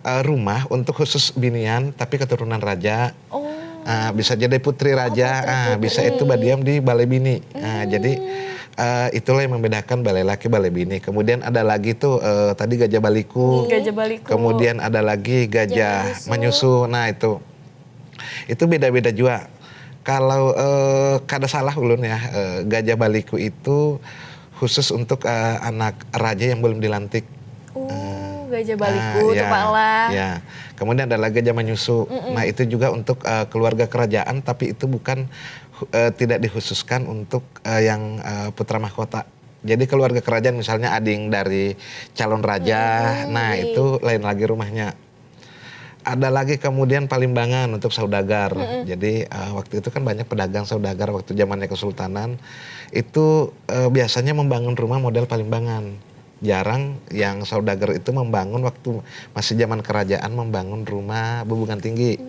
eh, rumah untuk khusus binian tapi keturunan raja. Oh. Ah, bisa jadi putri raja, ah, bisa itu badiam di balai bini. Ah, jadi eh, itulah yang membedakan balai laki balai bini. Kemudian ada lagi tuh eh, tadi gajah baliku. Gajah baliku. Kemudian ada lagi gajah menyusu. Nah, itu. Itu beda-beda juga. Kalau eh, kada salah ulun ya, eh, gajah baliku itu khusus untuk eh, anak raja yang belum dilantik. Oh, gajah baliku Ah, tuh, ya, Pak lah. Ya. Kemudian ada lagi gajah menyusu. Nah, itu juga untuk eh, keluarga kerajaan, tapi itu bukan eh, tidak dikhususkan untuk eh, yang eh, putra mahkota. Jadi keluarga kerajaan misalnya ading dari calon raja, nah itu lain lagi rumahnya. Ada lagi kemudian palimbangan untuk saudagar. Jadi eh, waktu itu kan banyak pedagang saudagar waktu zamannya kesultanan. Itu eh, biasanya membangun rumah model palimbangan. Jarang yang saudagar itu membangun waktu masih zaman kerajaan membangun rumah Bubungan Tinggi.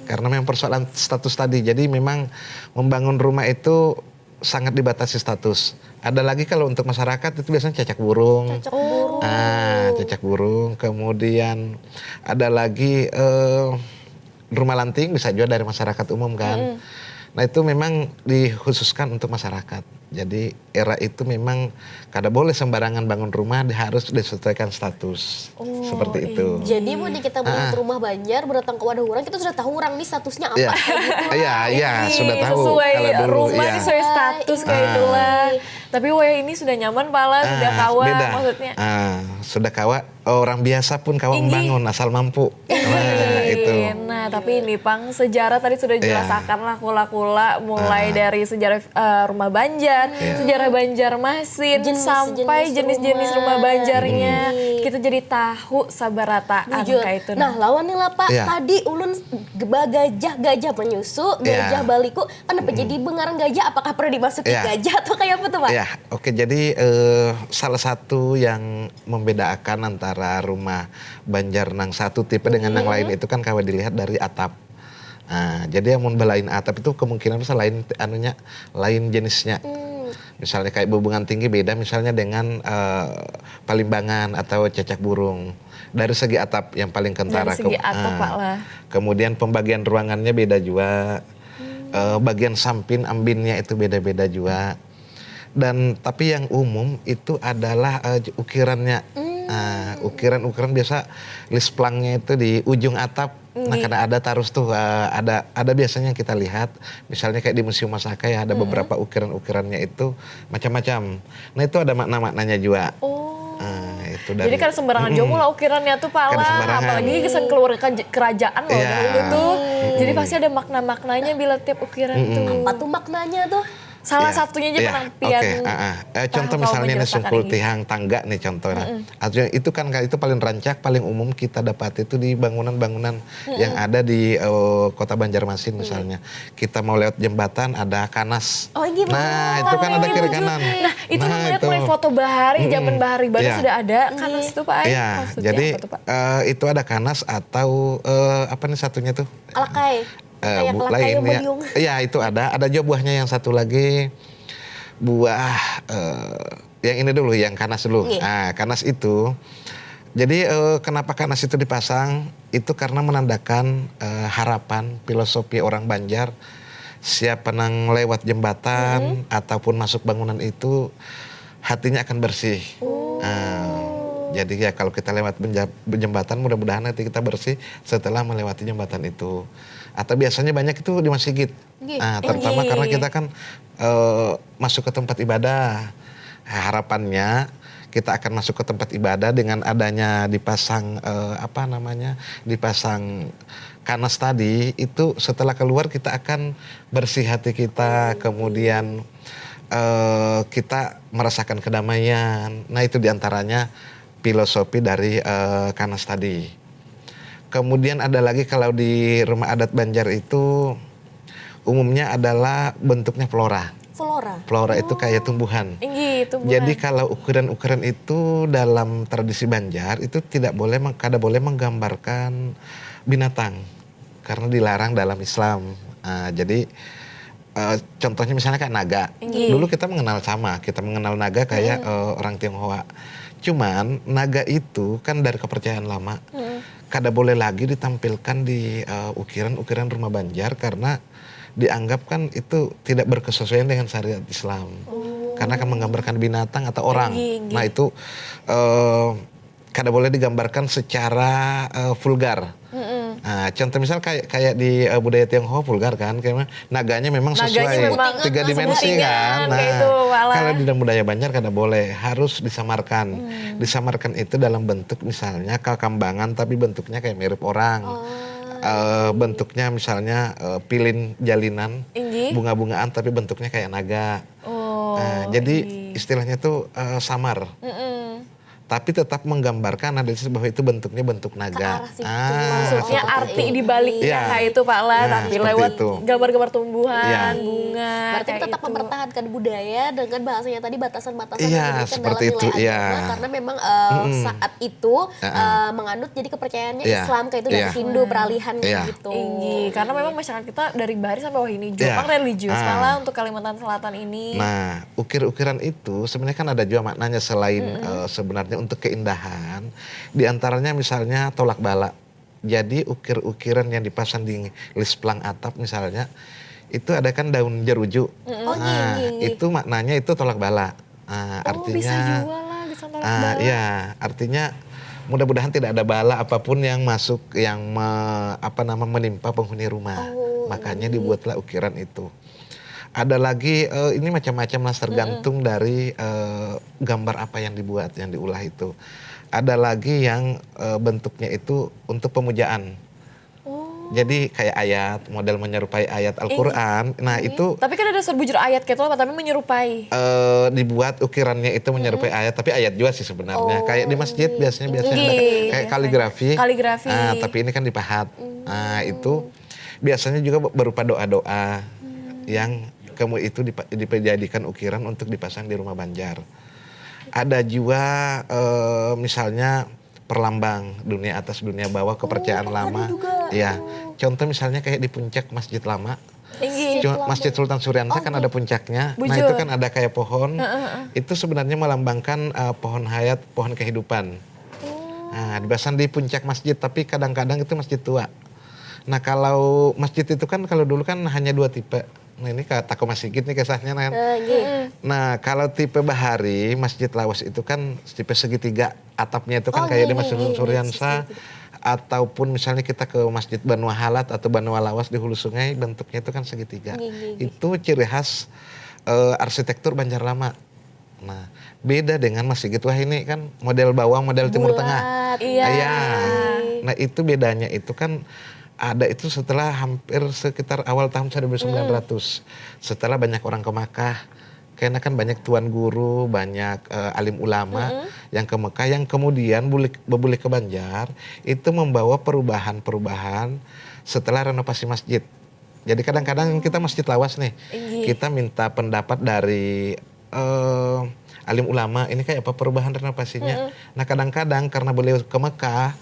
Karena memang persoalan status tadi. Jadi memang membangun rumah itu sangat dibatasi status. Ada lagi kalau untuk masyarakat itu biasanya cacak burung. Cacak burung. Ah, cacak burung. Kemudian ada lagi eh, rumah lanting bisa juga dari masyarakat umum kan. Nah, itu memang dikhususkan untuk masyarakat. Jadi era itu memang kada boleh sembarangan bangun rumah, di- harus disesuaikan status. Seperti itu. Jadi mun kita melihat rumah Banjar berdatang ke wadah orang, kita sudah tahu orang ini statusnya apa. Iya, iya, iya, Ih, sudah tahu sesuai kalau dulu. rumah Iya. nih, sesuai status kayak Ah. itulah. Tapi wayah ini sudah nyaman, Pak lah, sudah Ah, kawa, beda. Maksudnya. Ah, sudah kawa, orang biasa pun kawa membangun asal mampu. Nah, itu. Nah, tapi ini pang sejarah tadi sudah Iya. dijelaskan lah kula-kula mulai dari sejarah eh, rumah Banjar, Iya. sejarah Banjarmasin Jenis-jenis sampai jenis-jenis rumah rumah. Banjarnya. Iya. Kita jadi tahu sabarataan Bujur. kayak itu. Nah, lawan nih lah, Pak. Iya. Tadi ulun ge- bagajah, gajah menyusu, Iya. gajah baliku. Kenapa jadi bengaran gajah? Apakah pernah dimasuki Iya. gajah atau kayak apa tuh, Pak? Ya, oke. Jadi eh, salah satu yang membedakan antara rumah Banjar nang satu tipe dengan yang lain itu kan kawa dilihat dari atap. Nah, jadi amun belain atap itu kemungkinan bisa lain anunya, lain jenisnya. Misalnya kayak Bubungan Tinggi beda misalnya dengan eh, Palimbangan atau Cacak Burung. Dari segi atap yang paling kentara. Dari segi Ke- atap, ah. Pak lah. Kemudian pembagian ruangannya beda juga. Eh, bagian samping ambinnya itu beda-beda juga. Dan tapi yang umum itu adalah eh, ukirannya. Nah, ukiran-ukiran biasa lisplangnya itu di ujung atap. Nah, karena ada tarus tuh eh, ada ada biasanya yang kita lihat, misalnya kayak di Museum Masaka ya ada beberapa ukiran-ukirannya itu macam-macam. Nah, itu ada makna-maknanya juga. Oh. Nah, itu Jadi kan sembarangan jua mula ukirannya tuh, Pak Kada lah. sembarangan. Apalagi kesan keluarga keraj- kerajaan loh Iya. dahulu tuh. Jadi pasti ada makna-maknanya bila tiap ukiran tuh. Apa tuh maknanya tuh? Salah Ya, satunya aja ya, pernah oke, pian ah, ah. Eh, tahu contoh kamu misalnya ini menjelaskan sungkul ini. Tihang tangga nih contohnya. Artinya itu kan itu paling rancak, paling umum kita dapati itu di bangunan-bangunan yang ada di eh, kota Banjarmasin misalnya. Kita mau lewat jembatan ada kanas. Oh, ini Nah, itu kan ada kiri kanan. Nah, itu Nah, namanya itu. Mulai foto bahari, zaman bahari baru Iya. sudah ada kanas itu Pak Ai. Ya, Maksudnya jadi apa tuh Pak? Eh, itu ada kanas atau eh, apa nih satunya tuh? Alakai. Eh, Kayak bu- kelakar lain yang ya. Madiung. Iya, itu ada. Ada juga buahnya yang satu lagi. Buah eh, yang ini dulu, yang kanas dulu. Iya. Ah, kanas itu. Jadi eh, kenapa kanas itu dipasang? Itu karena menandakan eh, harapan, filosofi orang Banjar. Siapa nang lewat jembatan ataupun masuk bangunan itu hatinya akan bersih. Ah, jadi ya kalau kita lewat benja- jembatan mudah-mudahan hati kita bersih setelah melewati jembatan itu. Atau biasanya banyak itu di masjid. Nggih. Ah, terutama Nggih. Karena kita kan eh, masuk ke tempat ibadah. Harapannya kita akan masuk ke tempat ibadah dengan adanya dipasang eh, apa namanya dipasang kanas tadi itu setelah keluar kita akan bersih hati kita kemudian eh, kita merasakan kedamaian. Nah itu diantaranya filosofi dari eh, kanas tadi. Kemudian ada lagi kalau di rumah adat Banjar itu umumnya adalah bentuknya flora. Flora. Flora itu kayak tumbuhan. Inggih, tumbuhan. Jadi kalau ukuran-ukuran itu dalam tradisi Banjar itu tidak boleh meng- kada boleh menggambarkan binatang karena dilarang dalam Islam. Ah, jadi eh, contohnya misalnya kayak naga. Inggih. Dulu kita mengenal sama, kita mengenal naga kayak eh, orang Tionghoa. Cuman naga itu kan dari kepercayaan lama. Kada boleh lagi ditampilkan di eh, ukiran-ukiran rumah Banjar karena dianggap kan itu tidak berkesesuaian dengan syariat Islam. Karena akan menggambarkan binatang atau orang. Inggih, inggih. Nah itu eh, kada boleh digambarkan secara eh, vulgar. Nah, contoh misal kayak kayak di eh, budaya Tionghoa vulgar kan, kayak naganya memang Naganya sesuai memang tiga dimensi sebutingan, kan. Nah, kayak itu, Wak, lah. Kalau di dalam budaya Banjar kada boleh, harus disamarkan. Disamarkan itu dalam bentuk misalnya kakambangan tapi bentuknya kayak mirip orang. Eh, bentuknya misalnya eh, pilin jalinan, Inggih. Bunga-bungaan tapi bentuknya kayak naga. Oh, Nah, jadi iya. Istilahnya tuh eh, samar. Mm-mm. Tapi tetap menggambarkan ada bahwa itu bentuknya bentuk naga. Ke arah situ. Ah, Maksudnya seperti arti itu. di baliknya Iya. kayak itu Pak lah, Nah, tapi seperti lewat itu. gambar-gambar tumbuhan, Iya. bunga, Berarti kayak tetap itu. Mempertahankan budaya dengan bahasanya tadi batasan-batasan Iya, yang diberikan seperti dalam itu, nilai iya. Agama karena memang eh, saat itu Heeh. eh, menganut jadi kepercayaannya Iya. Islam kayak itu dari Iya. Hindu peralihan kayak Iya. gitu. Inggih, karena memang masyarakat kita dari bahari sampai wah ini juga Iya. kan religius Ah. malah untuk Kalimantan Selatan ini. Nah, ukir-ukiran itu sebenarnya kan ada juga maknanya selain eh, sebenarnya untuk keindahan. Di antaranya misalnya tolak bala. Jadi ukir-ukiran yang dipasang di lisplang atap misalnya itu ada kan daun jeruju. Oh, Nah, iya, iya. Itu maknanya itu tolak bala. Nah, Oh, artinya bisa juga lah, bisa tolak Ah, bala. Iya, artinya mudah-mudahan tidak ada bala apapun yang masuk yang me- apa nama menimpa penghuni rumah. Oh, Makanya dibuatlah ukiran itu. Ada lagi eh, ini macam-macam lah tergantung dari eh, gambar apa yang dibuat, yang diulah itu. Ada lagi yang eh, bentuknya itu untuk pemujaan. Oh. Jadi kayak ayat, model menyerupai ayat Al-Quran. Nah itu Tapi kan ada sebujur ayat gitu loh, tapi menyerupai. eh, dibuat ukirannya itu menyerupai ayat, tapi ayat juga sih sebenarnya. Oh, Kayak di masjid iya. biasanya biasanya Iya, ada iya, kayak biasanya. Kaligrafi. Kaligrafi. Ah, tapi ini kan dipahat. Nah itu biasanya juga berupa doa-doa yang kamu itu dipa- dijadikan ukiran untuk dipasang di rumah Banjar. Ada juga eh, misalnya perlambang dunia atas dunia bawah kepercayaan Oh, lama. ada juga. Ya, contoh misalnya kayak di puncak Masjid Lama. Inggih. Cuma Masjid Sultan Suryansa kan ada puncaknya. Nah, Bujur. Itu kan ada kayak pohon. Itu sebenarnya melambangkan uh, pohon hayat, pohon kehidupan. Nah, dipasang di puncak masjid, tapi kadang-kadang itu masjid tua. Nah, kalau masjid itu kan kalau dulu kan hanya dua tipe. Nah, ini ka- tako masigit nih kisahnya, Nan. Eh, nggih. Nah, kalau tipe bahari, Masjid Lawas itu kan tipe segitiga. Atapnya itu kan Oh, kayak di nggih, Masjid nggih, nggih, Suryansa. nggih. Ataupun misalnya kita ke Masjid Banua Halat atau Banua Lawas di Hulu Sungai, bentuknya itu kan segitiga. Nggih, nggih, nggih. Itu ciri khas eh, arsitektur Banjar Lama. Nah, beda dengan Masjid Wah ini kan model bawah, model Timur Bulat. Tengah. Iya. Iya. Nah, itu bedanya itu kan ada itu setelah hampir sekitar awal tahun seribu sembilan ratus. Setelah banyak orang ke Makkah, karena kan banyak tuan guru, banyak eh, alim ulama yang ke Mekah, yang kemudian bulik, bebulik ke Banjar, itu membawa perubahan-perubahan setelah renovasi masjid. Jadi kadang-kadang kita masjid lawas nih, Inggih. kita minta pendapat dari eh, alim ulama, ini kayak apa perubahan renovasinya. Nah kadang-kadang karena beliau ke Mekah,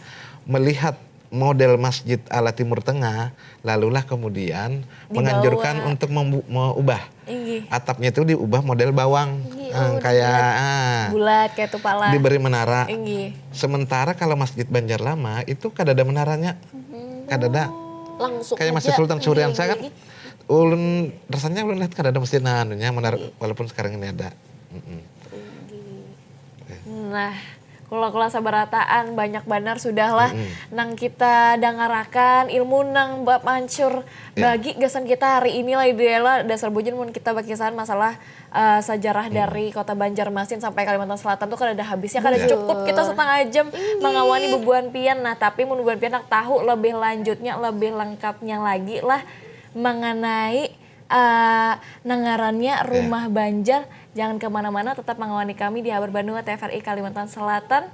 melihat model masjid ala Timur Tengah, lalulah kemudian menganjurkan untuk membu- mengubah. Inggih. Atapnya itu diubah model bawang. Inggih, Eh, oh, kayak ah, Bulat kayak tupala. diberi menara. Inggih. Sementara kalau Masjid Banjar Lama itu kada ada menaranya. Kada ada. Langsung Kayak Masjid aja. Sultan Suriansa kan. Ulun rasanya ulun lihat kada ada masjid nah anunya menara, walaupun sekarang ini ada. Mm-mm. Nah, kula-kula sabarataan banyak banar sudah lah nang kita dangarakan ilmu nang ba- mancur bagi gasan kita hari ini lah Ibu Ella. Dasar bujur mun kita bakisahan masalah eh, sejarah dari kota Banjarmasin sampai Kalimantan Selatan tuh kada ada habisnya, kada cukup kita setengah jam mengawani bubuhan pian. Nah, tapi mun bubuhan pian nak tahu lebih lanjutnya, lebih lengkapnya lagi lah mengenai eh, nang ngarannya Rumah Banjar. Jangan kemana-mana, tetap mengawani kami di Habar Banua T V R I Kalimantan Selatan.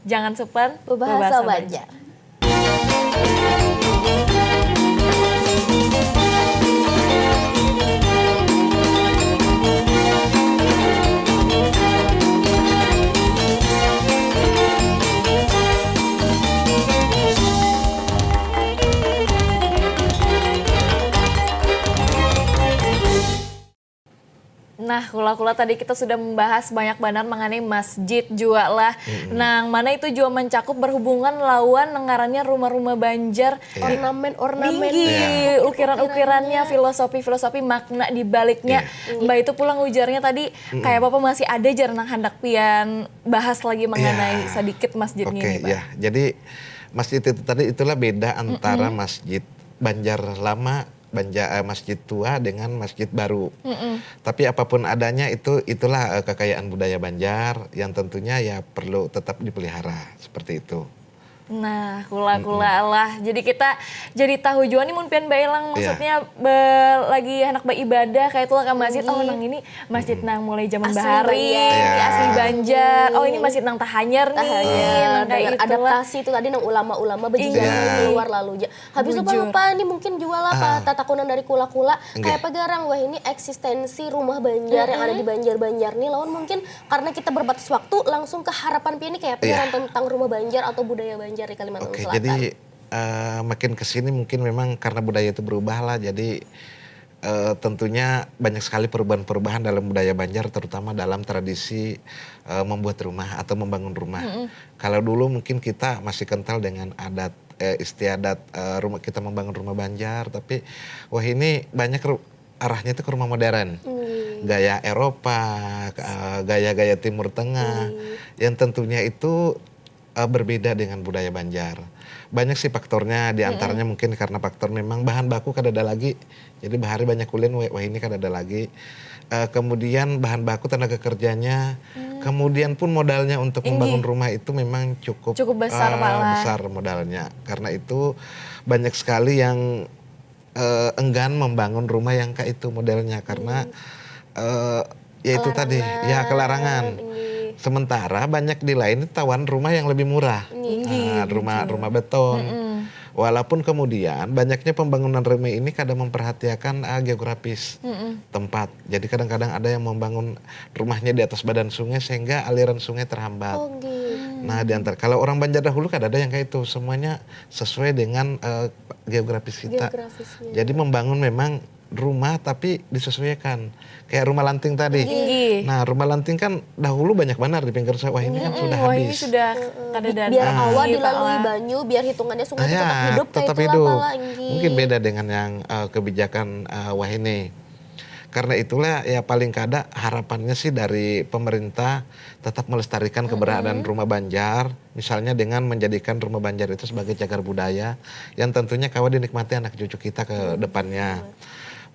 Jangan supan Bebahasa Banjar. Nah, kula-kula tadi kita sudah membahas banyak banar mengenai masjid jua lah. Nang mana itu jua mencakup berhubungan lawan nang ngarannya rumah-rumah Banjar. Ornamen-ornamen. Inggih, ukiran-ukirannya, filosofi-filosofi, makna di baliknya. Mbak itu pulang ujarnya tadi, kayak apa masih ada jar nang handak pian bahas lagi mengenai sedikit masjidnya Oke, ini, Pak. Ya. Jadi masjid itu tadi itulah beda antara masjid Banjar Lama, Banja, eh, Masjid Tua dengan Masjid Baru. Tapi apapun adanya itu itulah eh, kekayaan budaya Banjar yang tentunya ya perlu tetap dipelihara seperti itu. Nah, kula-kula lah. Jadi kita jadi tahu jua nih mun pian bailang, maksudnya be- lagi anak beribadah kayak itulah ke masjid. Oh, nang ini masjid nang mulai zaman Asli bahari, Banjar. ini asli Banjar. Oh, ini masjid nang tahanyar nih. Tahanyar, Nang kayak dengan itulah. Adaptasi itu tadi nang ulama-ulama bejejak Iya. keluar lalu ja. Habis itu Bujur. Bapak ini mungkin jua lah apa tatakunan dari kula-kula Nggih. kayak apa garang wah ini eksistensi rumah Banjar yang ada di Banjar-Banjar nih lawan mungkin karena kita berbatas waktu langsung ke harapan pian nih kayak apa Iya. garang tentang rumah Banjar atau budaya Banjar di Kalimantan Oke, Selatan. Jadi eh, makin ke sini mungkin memang karena budaya itu berubah lah. Jadi eh, tentunya banyak sekali perubahan-perubahan dalam budaya Banjar, terutama dalam tradisi eh, membuat rumah atau membangun rumah. Kalau dulu mungkin kita masih kental dengan adat eh, istiadat eh, rumah kita membangun rumah Banjar, tapi wah ini banyak ru- arahnya itu ke rumah modern. Gaya Eropa, eh, gaya-gaya Timur Tengah, yang tentunya itu eh, berbeda dengan budaya Banjar. Banyak sih faktornya, di antaranya mungkin karena faktor memang bahan baku kada ada lagi. Jadi bahari banyak ulin, wah ini kada ada lagi. Eh, kemudian bahan baku tenaga kerjanya, kemudian pun modalnya untuk membangun rumah itu memang cukup Cukup besar, eh, Pak, lah. besar modalnya. Karena itu banyak sekali yang eh, enggan membangun rumah yang kayak itu modelnya karena eh, ya itu tadi ya kelarangan. Sementara banyak di lain tawan rumah yang lebih murah. Ah, rumah rumah beton. Walaupun kemudian banyaknya pembangunan rumah ini kadang memperhatiakan ah, geografis tempat. Jadi kadang-kadang ada yang membangun rumahnya di atas badan sungai sehingga aliran sungai terhambat. Oh, nggih. Nah, di antara kalau orang Banjar dahulu kan ada yang kayak itu, semuanya sesuai dengan eh, geografis kita. Geografisnya. Jadi membangun memang rumah tapi disesuaikan. Kayak rumah lanting tadi. Inggih. Nah, rumah lanting kan dahulu banyak banget di pinggir sawah ini kan sudah Wah, ini habis. sudah kada ada Biar lagi, hawa Pak, dilalui lah. Banyu, biar hitungannya sungai Ah, tetap ya, hidup kayak tetap itulah hidup. Pak, lah, inggih. Mungkin beda dengan yang eh, kebijakan eh, wah ini. Karena itulah ya paling kada harapannya sih dari pemerintah tetap melestarikan keberadaan rumah Banjar, misalnya dengan menjadikan rumah Banjar itu sebagai cagar budaya yang tentunya kawa dinikmati anak cucu kita ke depannya.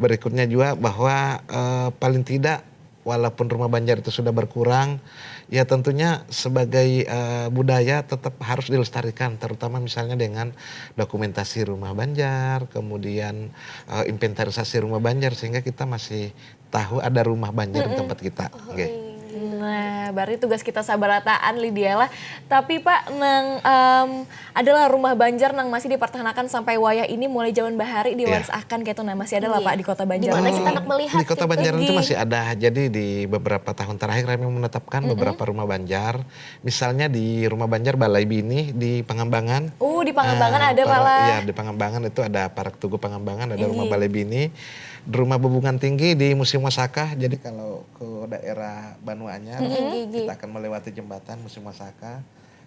Berikutnya juga bahwa eh, paling tidak walaupun rumah Banjar itu sudah berkurang, ya tentunya sebagai uh, budaya tetap harus dilestarikan, terutama misalnya dengan dokumentasi rumah Banjar, kemudian uh, inventarisasi rumah Banjar, sehingga kita masih tahu ada rumah Banjar di tempat kita. Oke. Nah, berarti tugas kita sabarataan, Lydia lah. Tapi Pak, nang um, adalah rumah Banjar nang masih dipertahankan sampai wayah ini, mulai zaman bahari diwarisakan gitu. Nah, masih ada lah Pak di kota Banjar. Di mana kita nak melihat? Di kota Banjar itu masih ada. Jadi di beberapa tahun terakhir kami menetapkan beberapa rumah Banjar. Misalnya di rumah Banjar Balai Bini di Pangambangan. Oh, di Pangambangan ada malah. Iya, di Pangambangan itu ada Parak Tugu Pangambangan, ada rumah Balai Bini. Rumah Bubungan Tinggi di Museum Wasaka. Jadi kalau ke daerah Banua Anyar, kita akan melewati jembatan Museum Wasaka.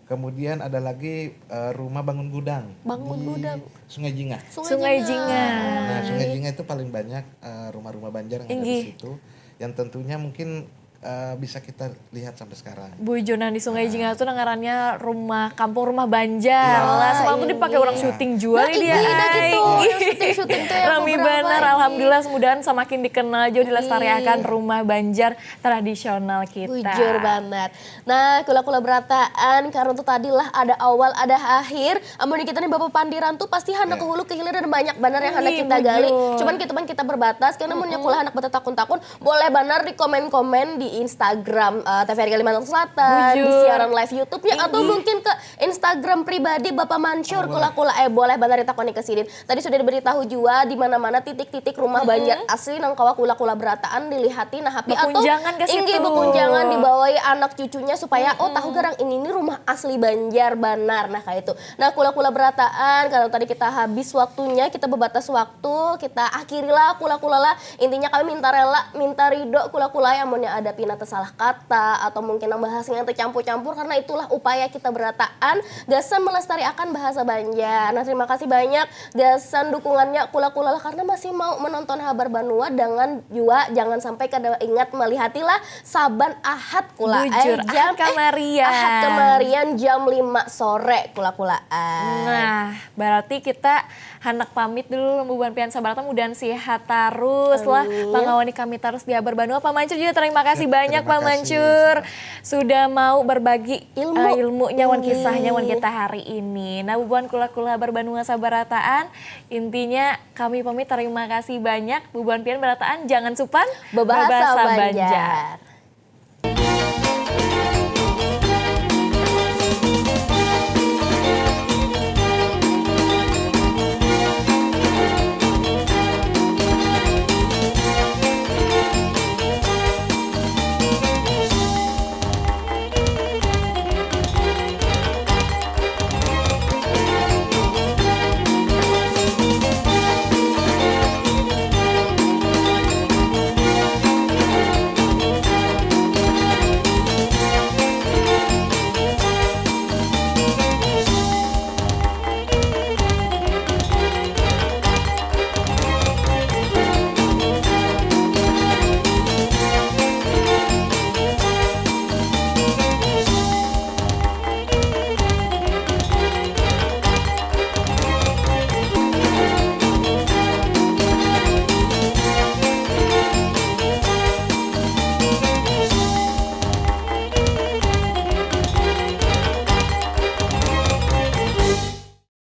Kemudian ada lagi uh, rumah Bangun Gudang. Bangun Gudang. Sungai Jingah. Sungai Jingah. Nah, Sungai Jingah itu paling banyak uh, rumah-rumah Banjar yang ada di situ. Yang tentunya mungkin uh, bisa kita lihat sampai sekarang. Bujur, nah di Sungai Jingah tuh ngarannya rumah kampung rumah Banjar lah. Semalam tuh dipakai orang syuting juga nih dia. Gitu, syuting-syuting tuh. Rami bener, alhamdulillah, semudahan semakin dikenal juga, dilestariakan rumah Banjar tradisional kita. Bujur banget. Nah, kula-kula berataan, karena tuh tadi lah ada awal, ada akhir. Amun kita nih Bapak Pandiran tuh pasti handak ke hulu ke hilir dan banyak bener yang handak kita gali. Cuman kita, kita berbatas, karena munnya kula handak bertakun-takun, boleh banar di komen-komen di Instagram uh, T V R I Kalimantan Selatan, di siaran live YouTube-nya, atau mungkin ke Instagram pribadi Bapak Mansur, kula-kula eh boleh banar ditakoni ke sidin. Tadi sudah diberitahu juga di mana-mana titik-titik rumah Banjar asli nang kawa kula-kula berataan dilihati, nah hapi atau Bekunjangan ke inggih situ. Bekunjangan, dibawai anak cucunya supaya oh tahu garang ini nih rumah asli Banjar banar, nah kayak itu. Nah kula-kula berataan, karena tadi kita habis waktunya, kita berbatas waktu, kita akhirilah kula-kula lah. Intinya kami minta rela, minta ridho kula-kula yang munnya ada pina tersalah kata atau mungkin yang bahasanya yang tercampur-campur, karena itulah upaya kita berataan gasan melestariakan bahasa Banjar. Nah terima kasih banyak gasan dukungannya kula-kula lah, karena masih mau menonton Habar Banua dengan jua jangan sampai kada ingat melihatilah saban Ahad kula. Bujur, Eh, jam, Ahad kamarian. Eh, Ahad kamarian jam lima sore kula-kulaan. Nah, berarti kita handak pamit dulu, bubuhan pian sabarataan, mudahan sehat terus lah, mangawani kami terus di Habar Banua. Pak Mansur juga terima kasih banyak, Terima Pak kasih, Mansur, sama-sama. Sudah mau berbagi Ilmu. eh, ilmunya wan Inggih. Kisahnya wan kita hari ini. Nah, bubuhan kula-kula Habar Banua sabarataan, intinya kami pamit, terima kasih banyak. Bubuhan pian berataan, jangan supan Bebahasa bebahasa Banjar.